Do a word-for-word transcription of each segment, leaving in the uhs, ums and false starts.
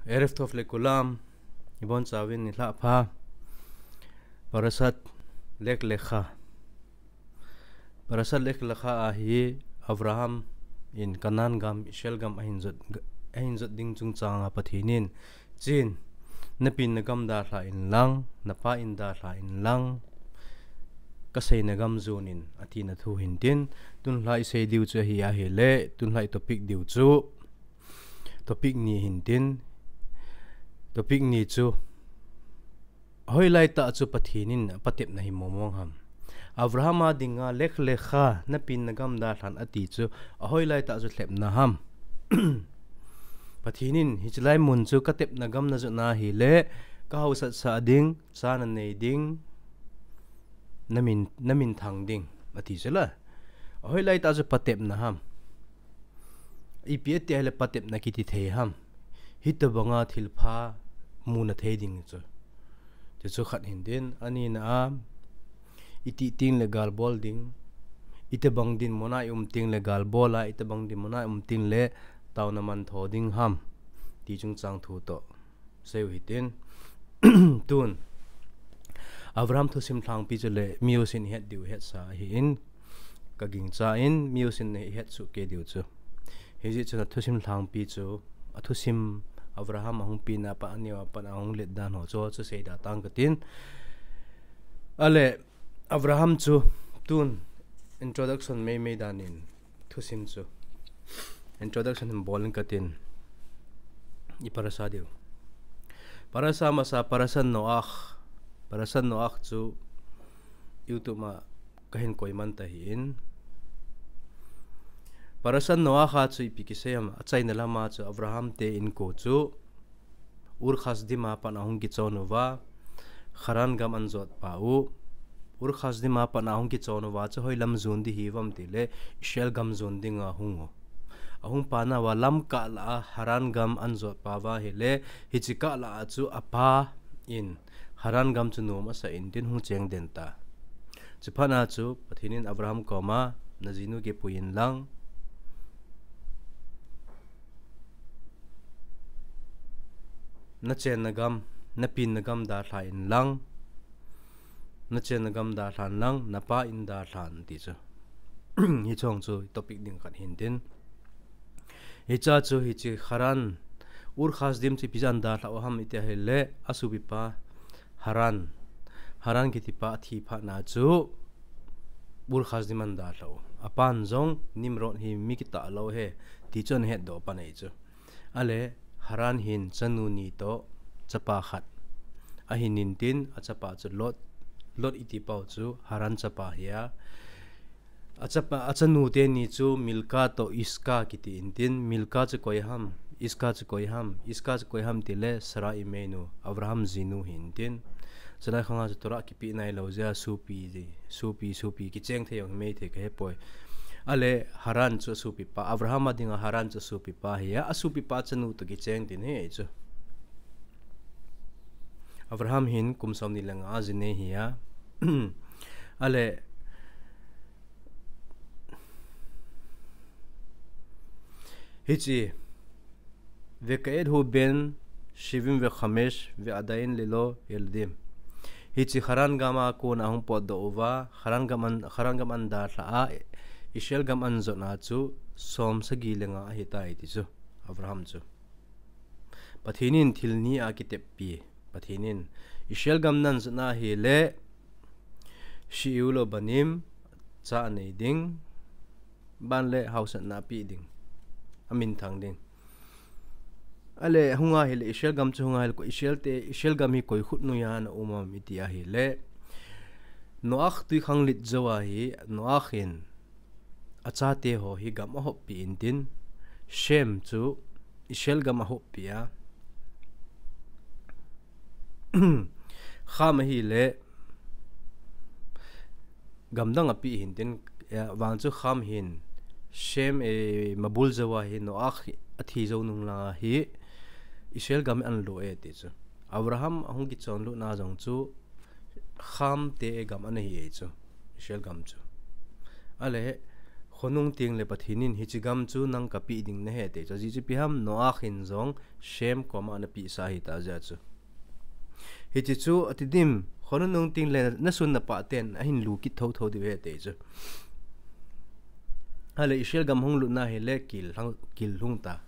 ערב טוב לכולם, ibon chauvin nilhah pha. Parashat Lech Lecha. Parashat Lech Lecha a hi Avraham in Canaan gam, Israel gam ahin jot, ahin jot ding chungchang a Pathen in, "Chin, napin nagam dalha inlang, napain dalha inlang, kasei nagam jon in," atina thu hintin, tunlha isei diu chu ahi ahile, tunlha i topic diu chu, topic ni hintin, topic ni chu, hoilai tah chu Pathen in apatepna hi mong mong ham? Avraham a dinga Lech Lecha, napin nagam dalhan ati chu, ahoilai tah chu lhepna ham? Pathen in, "Hichelai mun chu katepna gam najotna ahile, kahaosatsa ding, cha nanei ding, namin, naminthang ding," ati chu la. Ahoilai tah chu patepna ham? Ipi ati ahile patepna kiti thei ham? Hitobanga thilpha muna thei ding chu. Chuchu khat hintin, anina a, iti tengle gal bol ding, itobang dinmun a i um tengle gal bol a, itobang dinmun a i um tengle taona man tho ding ham, ti chungchang thu toh seiu hitin. Tun, Avraham thusim lhangpi chule miusin ihet diu hetsa ahin, kagingcha in miusin ihet soh kei diu chu. Hijeh chun athusim lhangpi chu, athusim Avraham ahung pena pat aneo a pat ahung let dan ho chu, chu seida tang katin. Ale, Avraham chu tun introduction meimei danin thusim chu introduction hin bol in katin, i parasha diu. Parasha masa, Parashat Noach. Parashat Noach chu YouTube a kahin koi man ta ahin. Parashat Noach a chu ipi kisei ham, achaina lama chu Avraham te inko chu Ur Kasdim a pat ahung kichon uva, Haran gam ahin jot pau. Ur Kasdim a pat ahung kichon uva chu hoilam jon ding hiuvem tile, Israel gam jon dinga ahung u. Ahung pat nauva lamkah lah a Haran gam ahin jot pau va ahile, hiche kah lah a chu apa in Haran gam chu nom asah intin hung cheng den ta. Chuphat a chu Pathen in Avraham koma, najinu kipui inlang, nachenna gam, napinna gam dalha inlang, nachenna gam dalhan lang, napain dalhan ti chu. Hiche chu topic ding khat hintin. Hiche chu hiche Haran, Ur Kasdim chu ipi jeh a ahin dalhah u ham iti ahile, asopipa Haran, Haran kitipa athi phat a chu Ur Kasdim a ahin dalhah u. Apan jong Nimrod hi mi kitah lou ahi ti chu ahin hetdoh pan ahi chu. Ale, Haran hin chanu ni toh chapa khat ahin intin, achapa chu Lot, Lot iti pau chu Haran chapa ahi a. Achapa, achanu teni chu Milka toh Iska kiti intin, Milka chu koi ham, Iska chu koi ham, Iska chu koi ham tile Sarah imeinu, Avraham jinu ahi intin. Chulai khang a chu Torah kipeh nailou jeh a sopi ji, sopi, sopi kicheng thei jong himai thei kahepoi. Ale Haran chu asopipa, Avraham a dinga Haran chu asopipa ahi a, asopipa chanu toh kicheng tin ahi chu. Avraham hin kum som ni le nga a ji nei ahi a. Ale, hiche, וכעת הוא בן שבעים וחמש ועדיין ללא ילדים. Hiche Haran gam a kona ahung potdoh uva, Haran gam a, Haran gam a ahin dalhah a, Israel gam ahin jot a chu som sagi le nga ahitai ti chu, Avraham chu. Pathen in thil ni a kiteppi, Pathen in Israel gam nahin jot na ahile, שיהיו לו בנים, cha anei ding, ban le haosatna apeh ding, aminthang ding. Ale hung ahile, Israel gam chu hung ahile, Israel te, Israel gam hi koi khut noiya ana um am iti ahile, Noach twikhanglit jou a hi, Noach in achate ho hi gam ahoppi intin, Shem chu Israel gam ahoppi a, Ham ahile, gamdang apeh hintin, eh, vang chu Ham hin, Shem, eh, mabul jou a hi, Noach athi jou nung lang a hi, Israel gam ahin lo e ti chu. Avraham ahung kichon lut na jong chu, Ham te gam ana hi e chu, Israel gam chu. Ale, Khonung teng le Pathen in hiche gam chu nang kapeh ding nahi ati chu. Ajeh chu ipi ham, Noah hin jong Shem koma ana pehsah ahi tah jeh chu. Hiche chu ati dim, khonung teng le nasun napah ten ahin lut kit thotho diu ahi ati chu. Ahile Israel gam hung lutna hile kil hung, kil hung ta.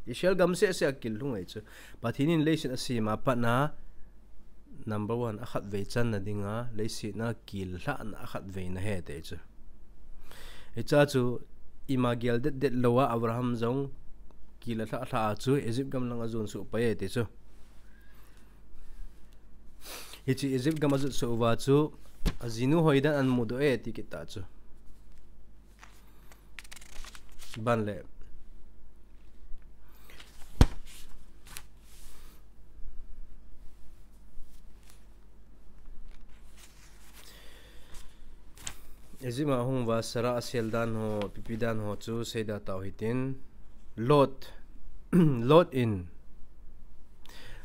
Israel gam seh seh a kil hung ahi chu. Pathen in leiset asem a pat na number one, akhatvei channa dinga, leiset a kil lhahna akhatvei na ahi ati chu. Hiche chu ima gel det det lou a Abraham jong kil alhah lhah a chu Egypt gam lang ajon suh pai e ati chu. Hiche Egypt gam ajot suh uva chu ajinu hoidan ana mudoh e ati kit ta chu. Ban le Egypt a hung uva Sarah asel dan ho, ipi ipi dan ho chu seida tau hitin. Lot, Lot in,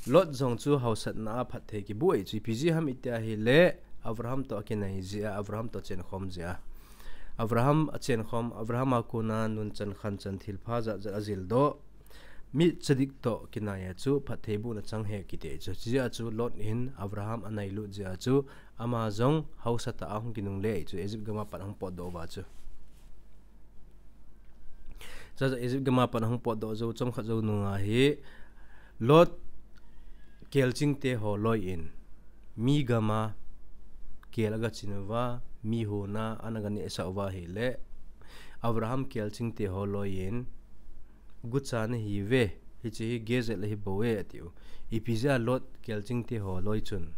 Lot jong chu hausatna a phatthei kiboh e chu, ipi jeh ham iti ahile, Abraham toh akinai jeh a, Abraham toh achenkhom jeh a. Abraham achenkhom, Abraham a kona nunchan khanchan thilpha jat jat ajildoh. Mi tzadik toh kinai a chu phattheibohna chang ahi kiti chu. Chujeh a chu Lot in Abraham anailut jeh a chu ama jong hausatah a hung kinungle chu Egypt gam a pat hung potdoh uva chu. Chujeh a Egypt gam a pat hung potdoh jou chomkhat jou nunga hi Lot kelchingte ho loi in mi gam a kel agachin uva, mi hon a ana ganehsah uva ahile, Abraham kelchingte ho loi in, gucha nahiuve, hiche hi gel jel ahi bouve atiu. Ipi jeh a Lot kelchingte ho loi chun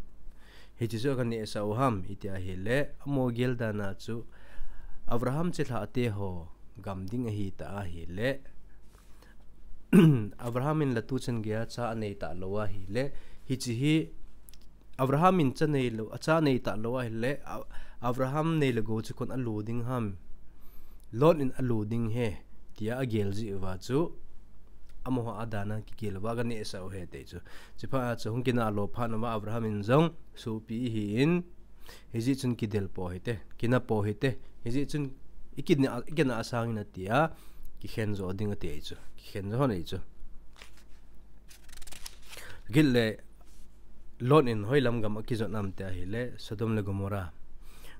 hiche chu aganehsah u ham iti ahile, amaho gel dan a chu Abraham chilhah te ho gam ding ahitah ahile, Abraham in la tuchan geiya cha anei talou ahile, hiche hi Abraham in cha neilou, acha nei talou ahile, Abraham nei le gou chu koin alo ding ham, Lot in alo ding ahi, tia agel jeh uva chu, amaho a dan a kigel uva aganehsah u ahi ati chu. Chuphat a chu hung kinah lou phat uva Abraham in jong sopi ihin, hijeh chun kidel pou hite, kinah pou hite, hijeh chun ikinah, ikinah sangin atia, kikhen jo ding ati chu, kikhen jo hon ahi chu. Gel le Lot in hoilam gam akijot nam tia ahile, Sodom le Gomorrah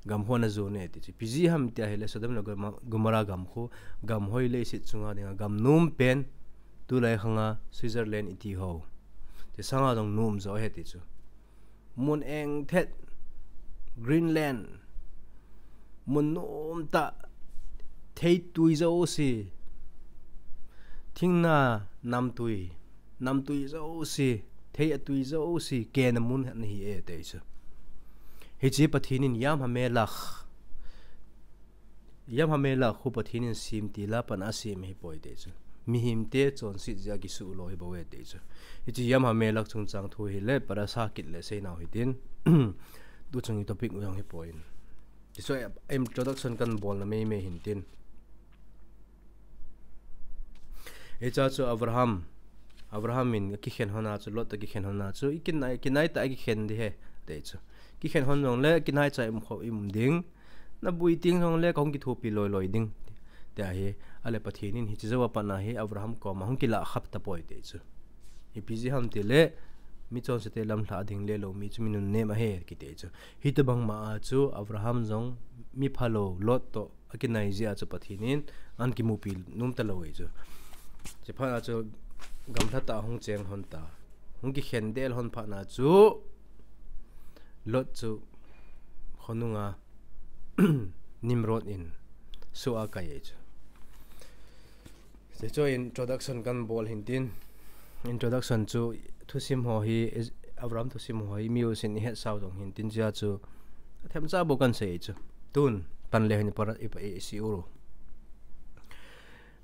gam khu ana jon e ati chu. Ipi jeh ham tia ahile, Sodom le Gomorrah gam khu gam hoi leiset chunga dinga gam nom pen, tulai khanga Switzerland iti ho, ti sanga jong nom jo ahi ati chu. Mun engthet, Greenland, mun nomtah, theitui jouse, thingna namtui, namtui jouse, thei atui jouse kena mun ana hi e ati chu. Hiche Pathen in Yam HaMelach, Yam HaMelach khu Pathen in semtil a pat a asem ahipoi ati chu. Mihemte chonset jeh a kisuh lou ahibouve ati chu. Hiche Yam HaMelach chungchang thu hile parasha kit le seinau hitin. Tuchung i topic u jong hipoi. Hiche chu introduction kabolna meimei hintin. Hiche chu Abraham, Abraham in akikhen lhon a chu, Lot toh akikhen lhon a chu, ikinai, kinai tah a ikikhen ding ahi ati chu. Kikhen lhon jongle kinaicha i um kho, i um ding. Naboi teng jongle kahung kithopi loi loi ding, tia ahi. Ahile Pathen in hiche jou a pat a hi Abraham koma hung kilah khah tapoi ati chu. Ipi jeh ham itile, mi chonsete lamlhah ding le lou mi chu mi nunnem ahi kiti chu. Hitobang ma a chu Abraham jong mi phalou Lot toh akinai jeh a chu Pathen in ana kimupi nom talou ahi chu. Chuphat a chu gamlha tah a hung cheng lhon ta. Hung kikhen del lhon phat a chu Lot chu khonunga Nimrod in soh a kai ahi chu. Hiche chu introduction kabol hintin. Introduction chu thusim ho hi, Abraham thusim ho hi miusin ihetsau jong hintin, chea chu athemcha bou kasei chu. Tun pan le hin para i pa i si uru.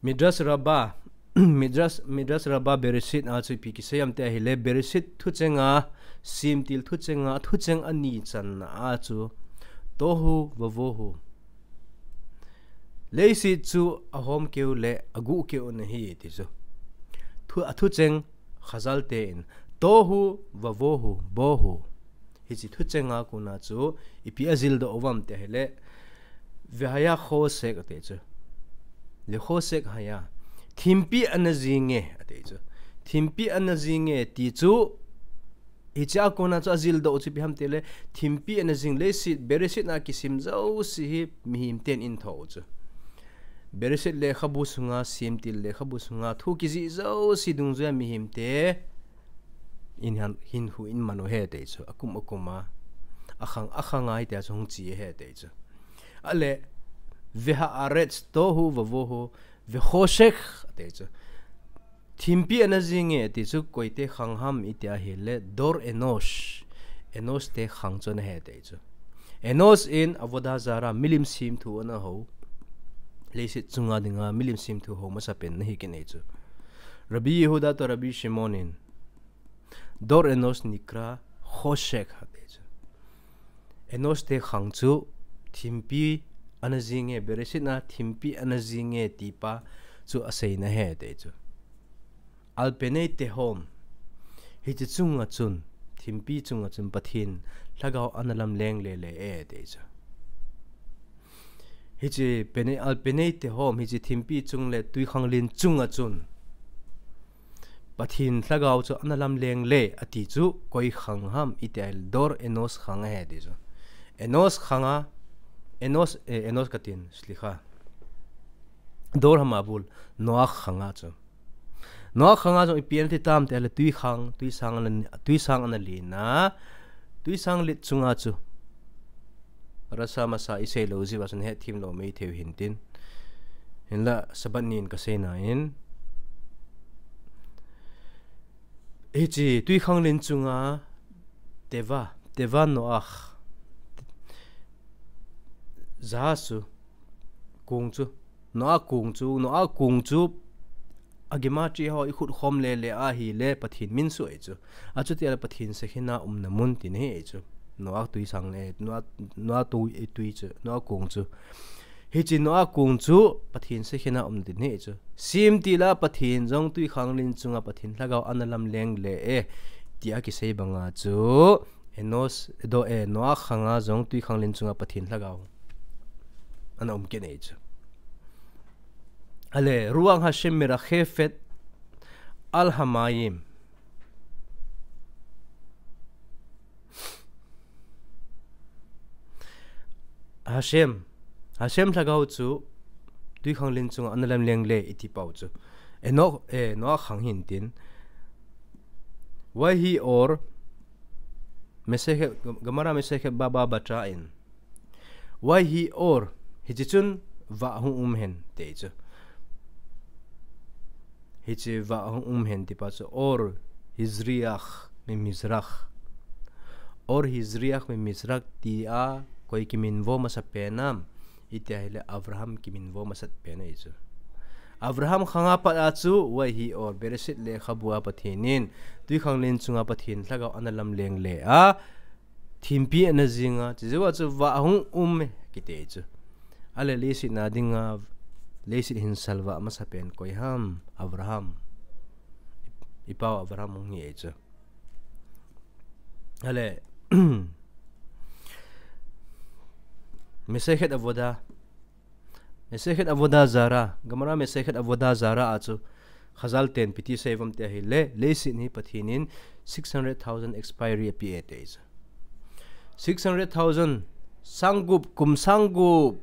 Midrash Rabbah, Midrash, Midrash Rabbah Bereshit a chu ipi kisei ham tia ahile, Bereshit thuchenga, Semtil thuchenga, thucheng ani channa a chu, Tohu Vavohu. Leiset chu ahom keu le aguh keu ana hi ti chu. Thu, athucheng Chazal te in, Tohu Vavohu, Bohu. Hiche thuchenga kona chu, ipi ajildoh uvam tia ahile, Vehaya Chosek ati chu. Vechosek haya. Thimpi ana jinge, ati chu. Thimpi ana jinge, ti chu. Hichea kona chu ajildoh chu ipi ham tile, thimpi ana jing, leiset, Bereshit na kisim jouse hi mihem ten ahin tho chu. Bereshit lekhabu sunga, Semtil lekhabu sunga, thu kijih jouse dungjuiya mihem te in han, hin hu in man u ahi ati chu. Akum akum a. Akhang, akhang a hitia chu hung chi ahi ati chu. Ale, Vehaaretz tohu vavohu, vechosek, ati chu. Thimpi ana jinge, ati chu, koite khang ham iti ahile, Dor Enosh. Enosh te khang chu ana ahi ati chu. Enosh in Avodah Zarah, milim semthu ana ho. Leiset chunga dinga, milim semthu ho masapen ana hi kit ahi chu. Rabbi Yehuda to Rabbi Shimon in, Dor Enosh nikra chosek, ati chu. Enosh te khang chu, thimpi ana jinge, Bereshit na thimpi ana jinge, ti pa chu aseina ahi ati chu. Al penei tehom, hiche chunga chun, thimpi chunga chun Pathen Lhagao ana lamleng lele e, ati chu. Hiche penei, al penei tehom, hiche thimpi chung le twikhanglen chunga chun Pathen Lhagao chu ana lamleng le, ati chu, koi khang ham iti ahile, Dor Enosh khang ahi ati chu. Enosh khang a, Enosh, eh, Enosh katin, slikha. Dor hamabul, Noah khang a chu. Noah khang a jong ipi ana ti tam iti ahile, twikhang, twisang ana, twisang ana lena, twisang let chunga chu. Rasa masa isei lou jeh uva chun hethem lou maithei u hintin. Hinla Sabbath nin kasei na in. Hiche twikhanglen chunga teva, teva Noah. Jahaz chu, kong chu. Noah kong chu, Noah kong chu, a gematria ho ikhut khom lele ahile Pathen min soh ahi chu. Achuti ahile Pathen Shekhinah umna mun tina ahi chu. Noah twisang le, Noah, Noah twi, twi chu, Noah kong chu. Hiche Noah kong chu Pathen Shekhinah umna tina ahi chu. Semtil a Pathen jong twikhanglen chunga Pathen Lhagao ana lamleng le e, tia kisei banga chu. Enosh, do e, Noah khang a jong twikhanglen chunga Pathen Lhagao ana um kit ahi chu. Ale, Ruach Hashem merachefet al hamayim. Hashem, Hashem Lhagao chu twikhanglen chunga ana lamleng le iti pau chu. Enoch, eh, Noah khang hintin. Vahi or, Masechet, Gemara Masechet Baba Batra in. Vahi or, hiche chun vah hung um hen ati chu. Hiche vah hung um hen ti pa chu or hizriach mimizrach. Or hizriach mimizrach tia koi kiminvo masapen am? Iti ahile Abraham kiminvo masapen ahi chu. Abraham khang a pat a chu Vahi or Bereshit lekhabu a Pathen in twikhanglen chunga Pathen Lhagao ana lamleng le a, thimpi ana jing a, chujou a chu vah hung um e kiti chu. Ale leiset na dinga, leiset hinsal vah masapen koi ham? Abraham. I pau Abraham hung hi ahi chu. Ale, Masechet Avodah, Masechet Avodah Zarah, Gemara Masechet Avodah Zarah a chu Chazal ten ipi ti sei uvem iti ahile, leiset hi Pathen in six hundred thousand expiry ape e ati chu. Six hundred thousand, sang gup, kum sang gup,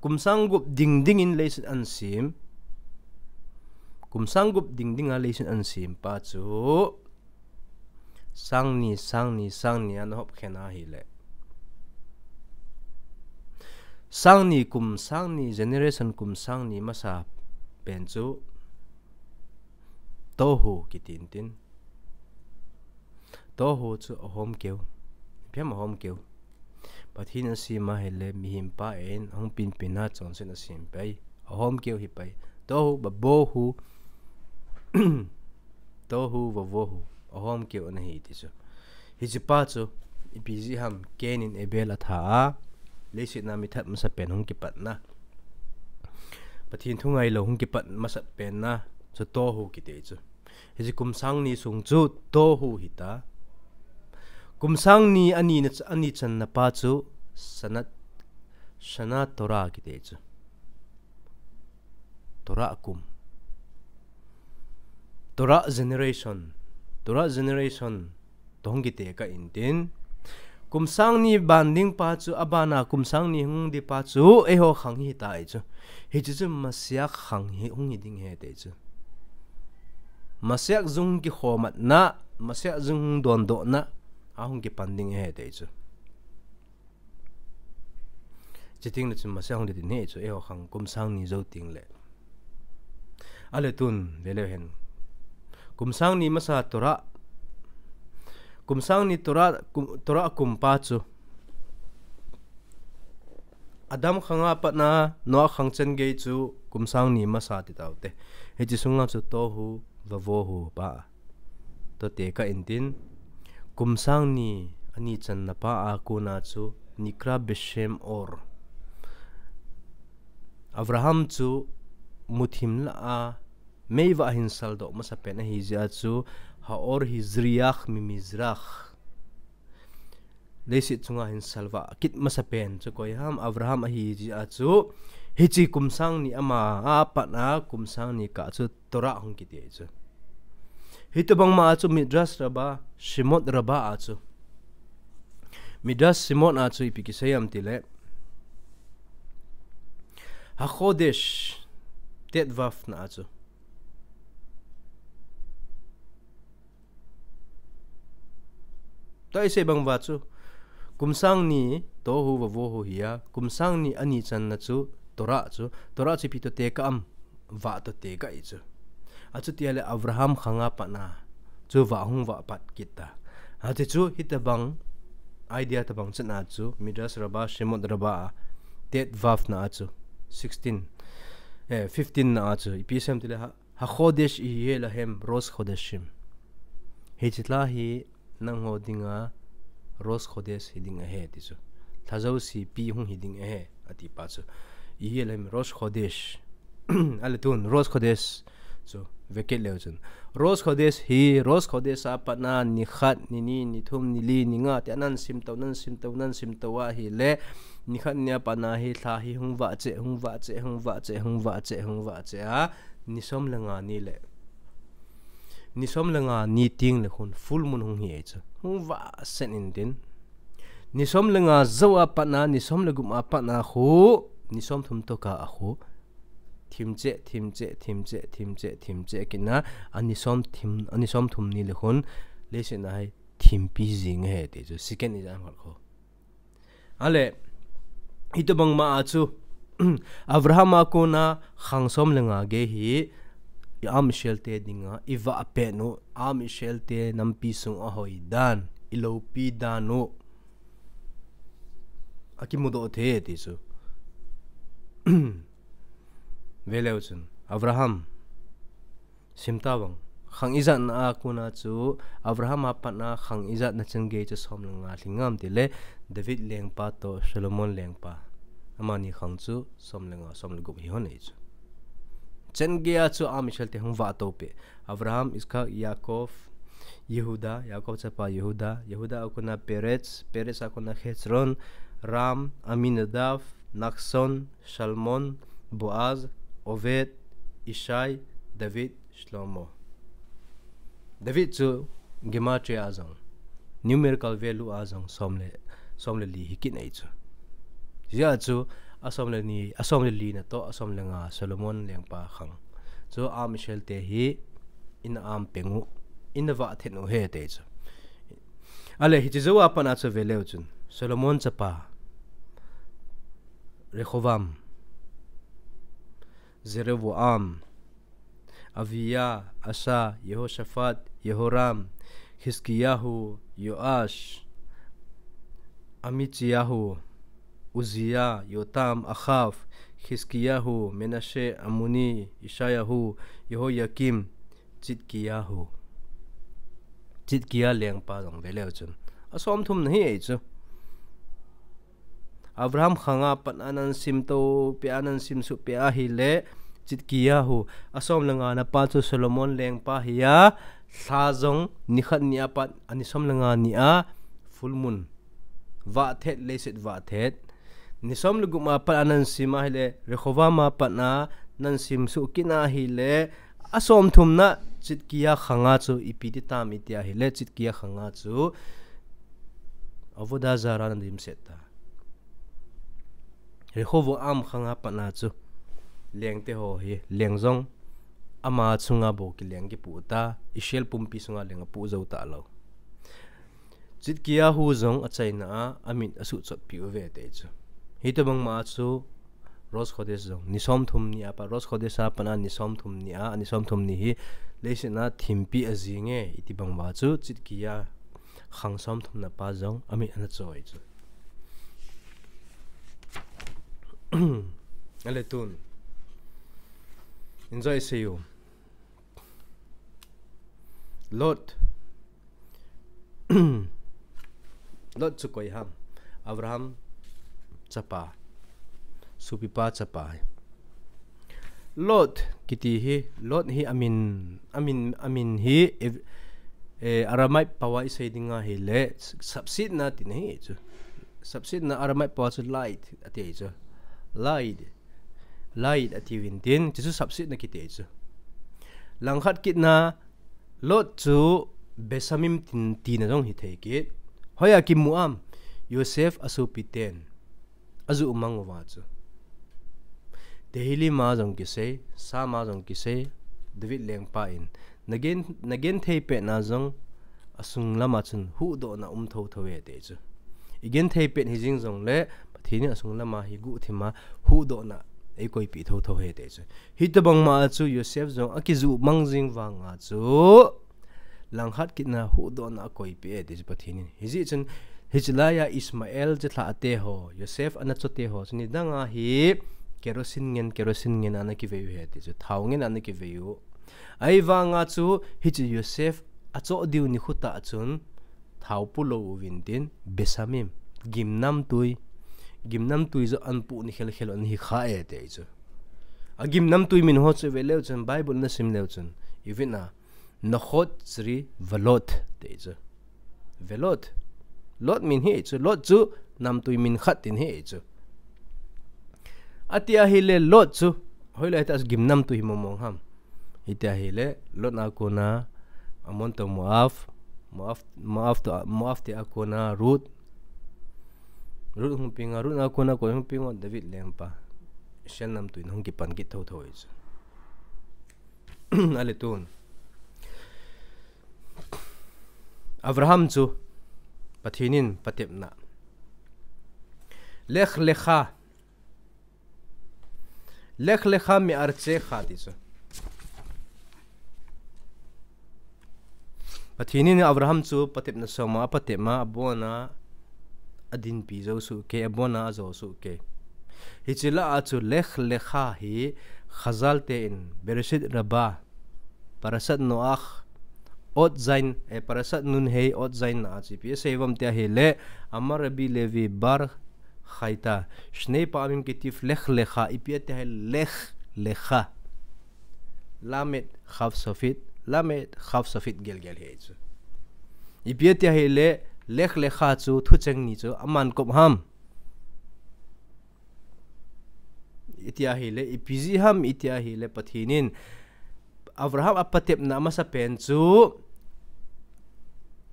kum sang gup ding ding in leiset ana sem. Kum sang gup ding ding a leiset ana sem pa chu sang ni, sang ni, sang ni ana hop khen ahile. Sang ni kum, sang ni generation kum, sang ni masapen chu tohu kiti tin. Tohu chu ahomkeu. Ipi ham ahomkeu? Pathen in asem ahile, mihem pa in ahung pinpin a chonset asem pai. Ahomkeu hi pai. Tohu vavohu. Tohu vavohu. Ahomkeu ana hi ti chu. Hiche pa chu, ipi jeh ham, Cain in Abel atha a, leiset na mithat masapen hung kipatna. Pathen thu ngailou hung kipat masapen na chu tohu kiti chu. Hiche kum sang ni sung chu tohu hita. Kum sang ni ani na ch-, ani channa pa chu Sanat, Shana Torah kiti chu. Torah kum. Torah generation. Torah generation. Toh hung kitekah intin. Kum sang ni ban ding pa chu, abana kum sang ni hung ding pa chu, eiho khang hi tai chu. Hichu chu Messiah khang hi hung hi ding ahi ti chu. Messiah jung kikhomatna, Messiah jung dondohna, ahung kipan ding ahi ti chu. Chuteng le chun Messiah hung ding ahi chu, eiho khang kum sang ni jou teng le. Ale tun, veleu hen. Kum sang ni masa Torah. Kum sang ni Torah, kum, Torah kum pa chu. Adam khanga patna, Noah khang chan gei chu, kum sang ni masa ti taute. Hiche sunga chu tohu, vavohu pa. Toh tekah intin, kum sang ni, ani channa pa a kona chu, Nikra Beshem Or. Abraham chu, muthim lah a, meivah hin saldoh masa pen ahi jeh a chu, Haor Hizriyah Mimizrah. Leiset chunga hin salvah kit masa pen chu koi ham, Abraham ahi jeh a chu, hiche kum sang ni ama a patna kum sang ni kah chu Torah hung kiti chu. Hitobang ma a chu Midrash Rabbah, Shemot Rabbah a chu. Midrash Shemot a chu ipi kisei ham tile. Hachodesh Tetvav na a chu. Toh isei bang uva chu. Kum sang ni tohu vavohu hi a. Kum sang ni ani channa chu Torah chu. Torah chu ipi toh tekah ham, vah toh tekah ahi chu. Achuti le Abraham khanga patna chu vah hung vah pat kit ta. Hiti chu hitobang idea tobang chan a chu Midrash Rabbah, Shemot Rabbah a Tetvav na a chu sixteen, eh, fifteen na a chu. Ipi asei ham tile ha, Hachodesh yiheh lahem Rosh Chodeshim. Hiche lha hi nangho dinga Rosh Chodesh hi ding ahi ti chu. Lha jouse pi hung hi ding ahi, ati pa chu. Yiheh lahem Rosh Chodesh. Ale tun, Rosh Chodesh chu, vekit leu chun. Rosh Chodesh hi, Rosh Chodesh a patna, ni khat, ni ni, ni thum, ni li, ni nga, tia nan sim to, nan sim to, nan sim to ahile, ni khat ni a patna hi, lha hi hung vah cheh, hung vah cheh, hung vah cheh, hung vah cheh, hung vah cheh a, ni som le nga ni le. Ni som le nga ni teng le khun full moon hung hi ahi chu. Hung vah sen intin. Ni som le nga jou a patna, ni som le gup a patna khu, ni som thum toh kah a khu. Thim cheh, thim cheh, thim cheh, thim cheh, thim cheh kit na, ani som thim, ani som thum ni le khun, leiset na hi thim pi jing ahi ti chu, second ijat ham khat khu. Ale, hitobang ma a chu, Abraham a kona khang som le nga gei hi, i Am Israel te dinga, i vah pet u, Am Israel te nampi sung a hoi dan, i loupi dan u, akimudoh thei ti chu. Veleu chun, Abraham, sim ta vang. Khang ijat na a kona chu, Abraham a patna khang ijat na chan gei chu som le nga lhing ham tile, David lengpa toh Solomon lengpa. Amani khang chu som le nga, som le gup hi hon ahi chu. Chan gei a chu Am Israel te hung vah to peh. Abraham, Yitzchak, Yaakov, Yehuda, Yaakov chapa Yehuda, Yehuda a kona Perez, Perez a kona Hezron, Ram, Aminadav, Nachshon, Salmon, Boaz, Oved, Ishai, David, Shlomo. David chu gematria a jong, numerical value a jong som le, som le li hi kit ahi chu. Hijeh a chu, a som le ni, a som le li na toh, a som le nga Solomon lengpa khang. Chu Am Israel te hi, in am peng u, in vah then u ahi ti chu. Ale hiche jou a patna chu veleu chun. Solomon chapa. Rehoboam. Jeroboam. Aviya, Asa, Yehoshaphat, Yehoram, Hizkiyahu, Yoash, Amitziyahu, Uzziya, Yotam, Ahav, Hizkiyahu, Menashe, Amoni, Ishayahu, Yehoyakim, Tzidkiyahu. Tzidkiya lengpa jong veleu chun. A som thum na hi ahi chu. Abraham khanga pat anan sim to peh, anan sim suh peh ahile, Tzidkiyahu, a som le nga na pa chu Solomon lengpa hi a, lha jong ni khat ni a pat, ani som le nga ni a, full moon. Vah thet, leiset vah thet. Ni som le gup ma pat anan sim ahile, Rehoboam a pat na, nan simsuh kit na ahile, asom thumna Tzidkiah khanga chu ipi ti tam iti ahile, Tzidkiah khanga chu Avodah Zarah ana dimset ta. Rehoboam khanga patna chu lengte ho hi, leng jong ama chunga bou kileng kipu ta, Israel pumpi chunga leng apu jou talou. Tzidkiah hu jong achaina a, amit asuhchotpi uve ti chu. Hitobang ma chu Rosh Khodesh jong, ni somthum ni a pat, Rosh Khodesh a patna ni somthum ni a, ni somthum ni hi leiset a thimpi ajing e, iti bang uva chu Tzidkiah khang somthumna pa jong amit ana choi chu. Ale tun, enjoy sei u. Lot. Lot chu koi ham? Abraham chapa, sopipa chapa. Lot kiti hi, Lot hi amin, amin, amin hi, eh, eh, Aramaic pao a isei ding ahile, sapsetna tina hi chu. Sapsetna Aramaic pao a chu light ati chu. Light. Light ati uvin tin, chu chu sapsetna kiti chu. Langkhat kitna, Lot chu Besamim tin, tina jong hithei kit. Hoiya kimu am? Yosef asopiten ajuh mang uva chu. Tehillim a jong kisei, Psalm a jong kisei, David lengpa in, nagen, nagenthei petna jong asung lama chun huhdohna um thotho e ti chu. Igenthei pet hijing jongle, Pathen in asung lama hi guhthima huhdohna eikoipeh thotho e ti chu. Hitobang ma chu Yosef jong akijuh mang jing vanga chu, langkhat kitna huhdohna akoipeh e ti chu Pathen in. Hijeh chun, hiche laiya Ishmael chilhah te ho, Yosef ana cho te ho, chu nidanga hi kerosene ngen, kerosene ngen a ana kivei u ahi ti chu, thao ngen a ana kivei u. Ahivanga chu, hiche Yosef achoh diu nikho tah chun, thao pu lou uvin tin, Besamim, gimnamtui, gimnamtui joh ana pu ni khelkhel u ana hikha e ti chu. Agimnamtui min ho chu ive leu chun, Bible nasim leu chun, ivet na, Nochot Tzri veLot ti chu. VeLot. Lot min hi chu, Lot chu namtui min khat tin hi chu. Ati ahile Lot chu, hoilai tah gimnamtui hi mong mong ham? Iti ahile, Lot a kona, Ammon toh Moab, Moab, Moab toh, Moab te a kona, Ruth, Ruth hung peng a, Ruth a kona koi hung peng u, David lengpa. Israel namtui in hung kipan kit thotho e chu. Ale tun, Abraham chu Pathen in patepna, Lech lecha, Lech lecha me'artzecha ti chu. Pathen in Abraham chu patepna soma apatep a, abona adinpi jou soh kei, abona ajo soh kei. Hiche lah a chu Lech lecha hi Chazal te in Bereshit Rabbah, Parashat Noach, Ot Zayin, eh, Parashat Nun Hei, Ot Zayin na a chu ipi asei uvam tia ahile, Amar Rabbi Levi bar Chayta, Shnei pa'amim ketiv Lech lecha, ipi ati ahile Lech lecha. Lamed Chaf Sofit, Lamed Chaf Sofit gelgel hi chu. Ipi ati ahile, Lech lecha chu thucheng ni chu aman kop ham? Iti ahile, ipi jeh ham iti ahile, Pathen in Abraham apatepna amasapen chu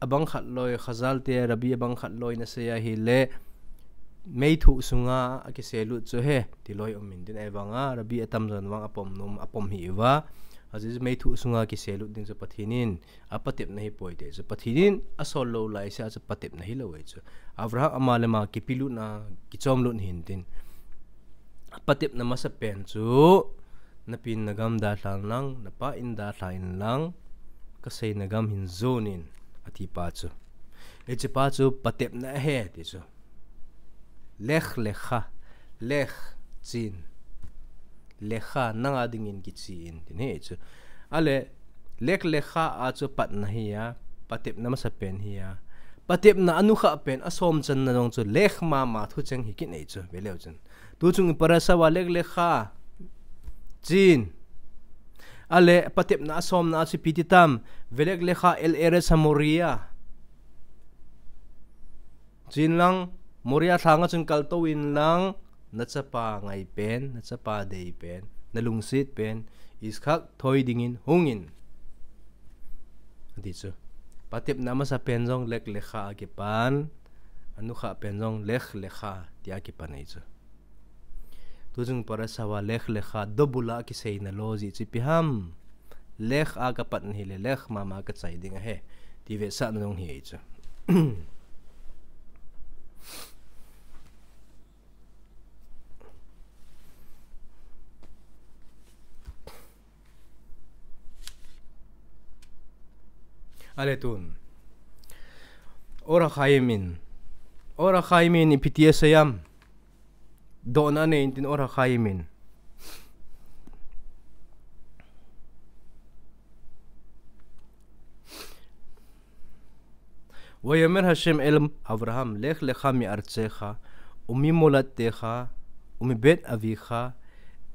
abang khat loi, Chazal te, Rabbi abang khat loi in asei ahile, meithu sunga akiselut chu ahi, ti loi um in tin, ahivanga Rabbi atamjon vang apom nom, apom hih uva. Ajeh chu meithu sunga kiselut ding chu Pathen in apatepna ahipoi ti chu. Pathen in asol lou laise a chu patepna hilou e chu. Abraham ama le ama kipilutna, kichomlut hin tin. Apatepna masapen chu, napin nagam dalhan lang, napah in dalhan lang, kaseina gam hin jon in, ati pa chu. Hiche pa chu patepna ahi ti chu. Lech lecha, lech, chen. Lecha, nanga dingin kichen, tin hi chu. Ale, Lech lecha a chu patna hi a, patepna masapen hi a. Patepna anukhah pen, asom channa jong chu, lech mama thucheng hi kit nei chu, veleu chun. Tuchung i parasha uva Lech lecha, chen. Ale, patepna asomna a chu ipi ti tam, Velech lecha el Eretz HaMoria. Chen lang, Moria lhanga chun kaltou in lang, nachapa ngaipen, nachapa deipen, nalungset pen Isak thoi dingin hungin, ati chu. Patepna amasa pen jong Lech Lecha a kipan, anukha pen jong Lech Lecha tia kipan ahi chu. Tuchung parasha uva Lech Lecha dobula kiseina lo jeh chu ipi ham? Lech a kapat ahile Lech mama kachai ding ahi, ti vetsahna jong hi ahi chu. Ale tun, Or HaChaim in, Or HaChaim in ipi ti asei ham? Dohna anei intin Or HaChaim in. ויאמר השם אל אברהם, לך לך מארצך וממולדתך ומבית אביך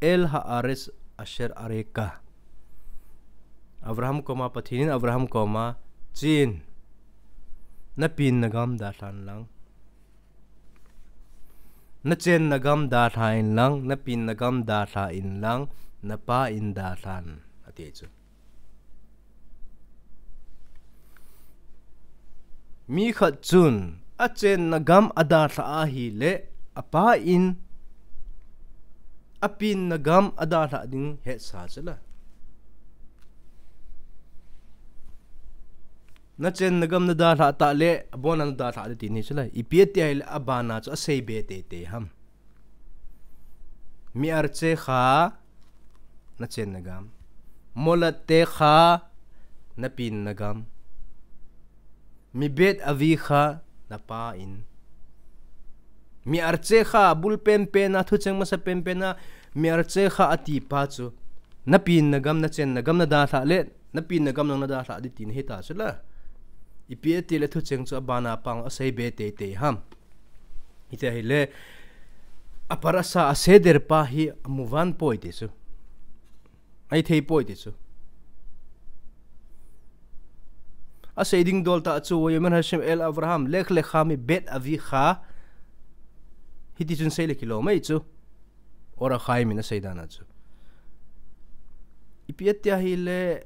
אל הארץ אשר אראך. Abraham koma, Pathen in Abraham koma, chen, napen nagam dalhan lang, nachen nagam dalhan lang, napen nagam dalhan lang, napa in dalhan, ati chu. Mi khat chun achenna gam adalhah ahile, apa in apenna gam adalhah ding hetsa chula. Nachenna gam nadalhah tah le, abona nadalhah ding ti hi chula. Ipi ati ahile, abana chu asei be teitei ham. מארצך, nachenna gam. מולדתך, napenna gam. מבית אביך, napa in. מארצך, bul penpen a, thucheng masa penpen a, מארצך ati pa chu, napenna gam, nachenna gam nadalhah le, napenna gam nang nadalhah ding ti hi ta chula. Ipi ati le thucheng chu abana pang asei be teitei ham. Hiti ahile, a parasha a seder pa hi amuvan poi ti chu. Ahithei poi ti chu. Asei ding dol tah chu, ויאמר השם אל אברהם, לך לך מבית אביך. Hiti chun sei le kilom ahi chu. Or HaChaim in asei dan a chu. Ipi ati ahile,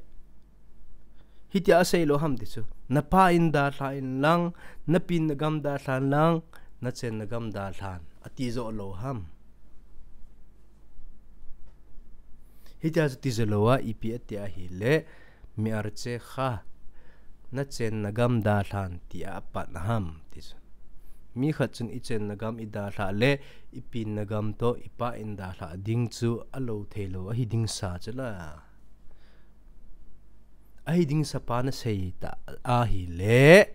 hitia asei lou ham ti chu. Napa in dalhan lang, napenna gam dalhan lang, nachenna gam dalhan. Ati jo lou ham. Hitia chu ti jo lou a, ipi ati ahile, מארצך, nachenna gam dalhan tia apat ham ti chu. Mi khat chun ichenna gam idalhah le, ipenna gam toh ipa in dalhah ding chu alou thei lou ahi ding sa chula. Ahi ding sa pa nasei ta ahile,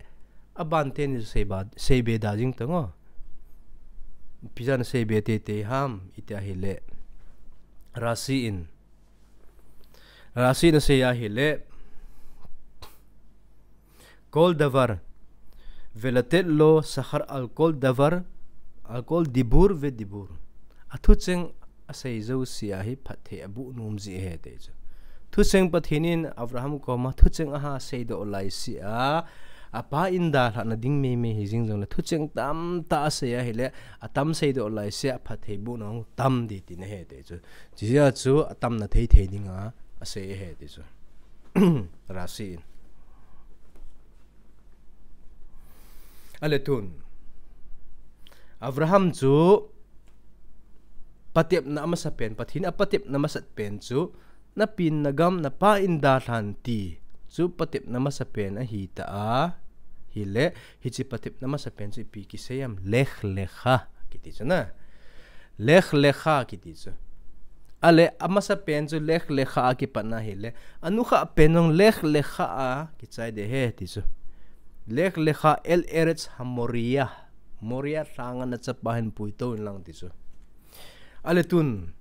aban teni sei ba, sei be da jing tang o. Ipi jeh a nasei be teitei ham, iti ahile. Rashi in. Rashi in asei ahile, כל דבר, ולתת לו שכר על כל דבר, על כל דיבור ודיבור. Athucheng asei jouse a hi phatthei aboh nom ji ahi ti chu. Thucheng Pathen in Abraham koma thucheng aha seidoh laise a, apa in dalhah na ding meimei hi jing jongle, thucheng tamtah asei ahile, atam seidoh laise a phatthei boh na hung tam ding tina ahi ti chu. Chujeh a chu atamna thei thei dinga asei ahi ti chu. Rashi in. Ale tun, Abraham chu patepna amasa pen, Pathen in apatepna masa pen chu, napenna gam napa in dalhan ti chu patepna masa pen ahi ta ahile, hiche patepna masa pen chu ipi kisei ham, Lech Lecha kiti chu na. Lech Lecha kiti chu. Ale, amasa pen chu Lech Lecha a kipat na ahile, anukha pen jong Lech Lecha a kichai ding ahi ti chu. לך לך אל ארץ המוריה. Moria lhanga nachapa hin puitou in lang ti chu. Ale tun,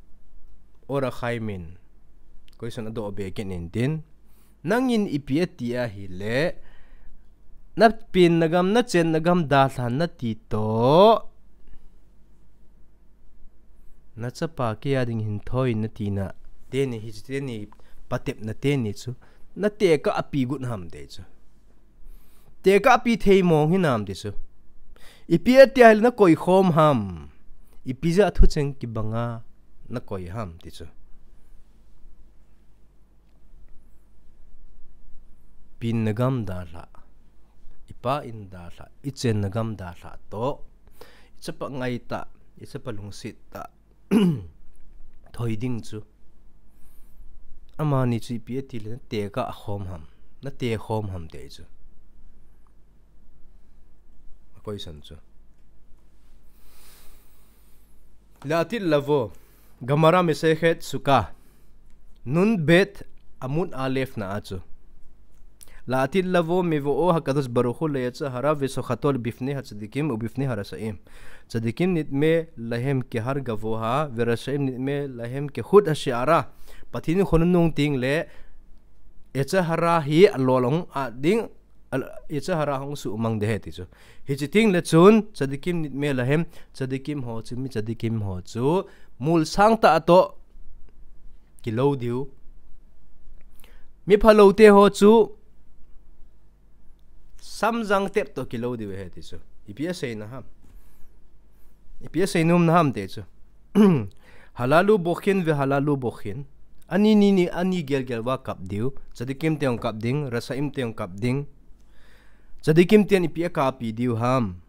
Or HaChaim in question adoh be kit intin. Nangin ipi ati ahile, napenna gam, nachenna gam dalhan nati toh, nachapa keiya ding hin thoi in natina teni hi, teni patepna teni chu, natekah a ipi got ham ti chu. Tekah a ipi thei mong hinam ti chu. Ipi ati ahile nakoi khom ham. Ipi jeh a thucheng kibanga nakoi ham ti chu. Pinna gam dalha, ipa in dalha, ichenna gam dalha toh, ichapa ngaitah, ichapa lungsettah thoi ding chu, amani chu ipi ati le, natekah khom ham, nate khom ham ti chu. Akoisan chu. La'atid lavo, Gemara Masechet Sukkah, Nun Bet Amud Aleph na a chu. La'atid lavo mevo'o hakadosh baruch hu leyetzer hara vesochato bifnei hatzadikim ubifnei harasha'im. Tzadikim nidme lahem kehar gavoha, verasha'im nidme lahem kehut hashe'ara. Pathen in khonung nung teng le, yetzer hara hi alolong a ding, yetzer hara hung sumang ding ahi ti chu. Hichi teng le chun, tzadikim nidme lahem, tzadikim ho chu, mi tzadikim ho chu, mul sangtah toh kilou diu. Mi phalou te ho chu, samjang tep toh kilou diu ahi ti chu. Ipi asei na ham. Ipi asei nom na ham ti chu. Halalu bochin vehalalu bochin. Ani ni ni ani gelgel uva kap diu. Tzadikim te hung kap ding, rashaim te hung kap ding. Tzadikim ten ipi akapi diu ham.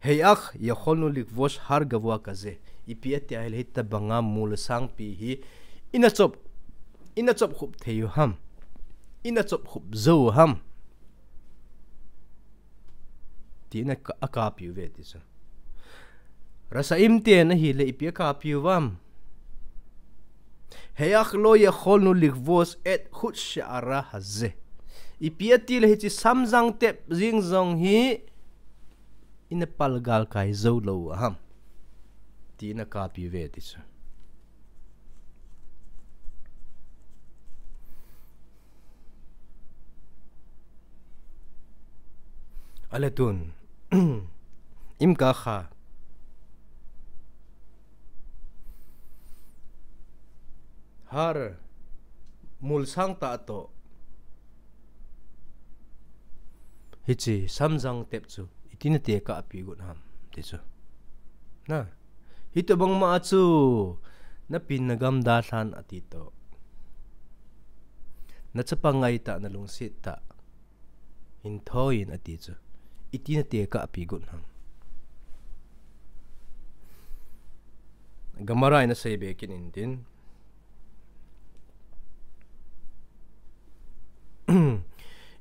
He'ach yacholnu likvosh har gavoa kaze. Ipi ati ahile hitabanga mul sangpi hi. Ina chop, ina chop khup thei u ham. Ina chop khup jou u ham. Tina akapi uve ti chu. Rashaim ten ahile ipi akapi u ham. He'ach lo yacholnu likvosh et hut she'ara haze. Ipi ati le hichi samjang tep jing jong hi ina palgal kai jou lou u ham. Tina akapi uve ti chu. Ale tun, im kah a, har mul sangtah toh, hichi samjang tep chu, itina tekah api got ham, ti chu. Na. Hitobang ma chu, napinna gam dalhan ati toh. Nachapa ngaitah, nalungsettah hin thoi in ati chu. Itina tekah api got ham. Gemara in asei be kit in tin.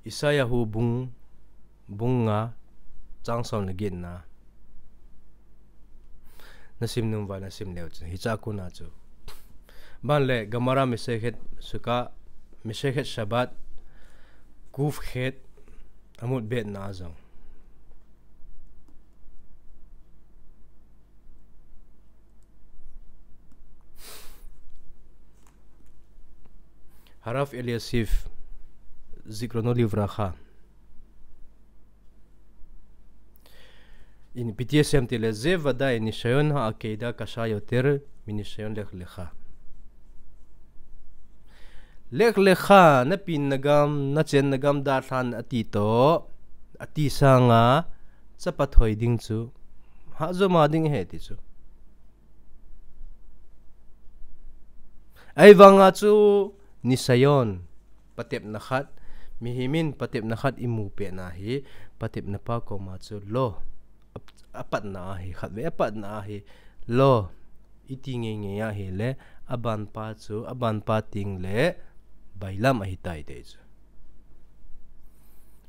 Isaiah hu bung bung nga, chang som le get na. Nasim nom uva nasim leu chu. Hicha kona chu. Ban le Gemara Masechet Sukkah, Masechet Shabbat, Kuf Chet, Amud Bet na a jong. Harav Eliashiv, Zichrono Livracha. In P T S M tile, Ze vadai nishayon ha'akedah kasha yoter minishayon lech lecha. Lech lecha, napinna gam, nachenna gam dalhan ati toh, ati sanga, chapa thoi ding chu, hahjom a ding ahi ti chu. Ahivanga chu, nishayon, patepna khat, mihem in patepna khat imu pet na hi, patepna pa koma chu lo, ap-, apatna ahi, khatvei apatna ahi, lo, iti ngeingei ahile, abanpa chu, abanpa teng le, bailam ahitai ti chu.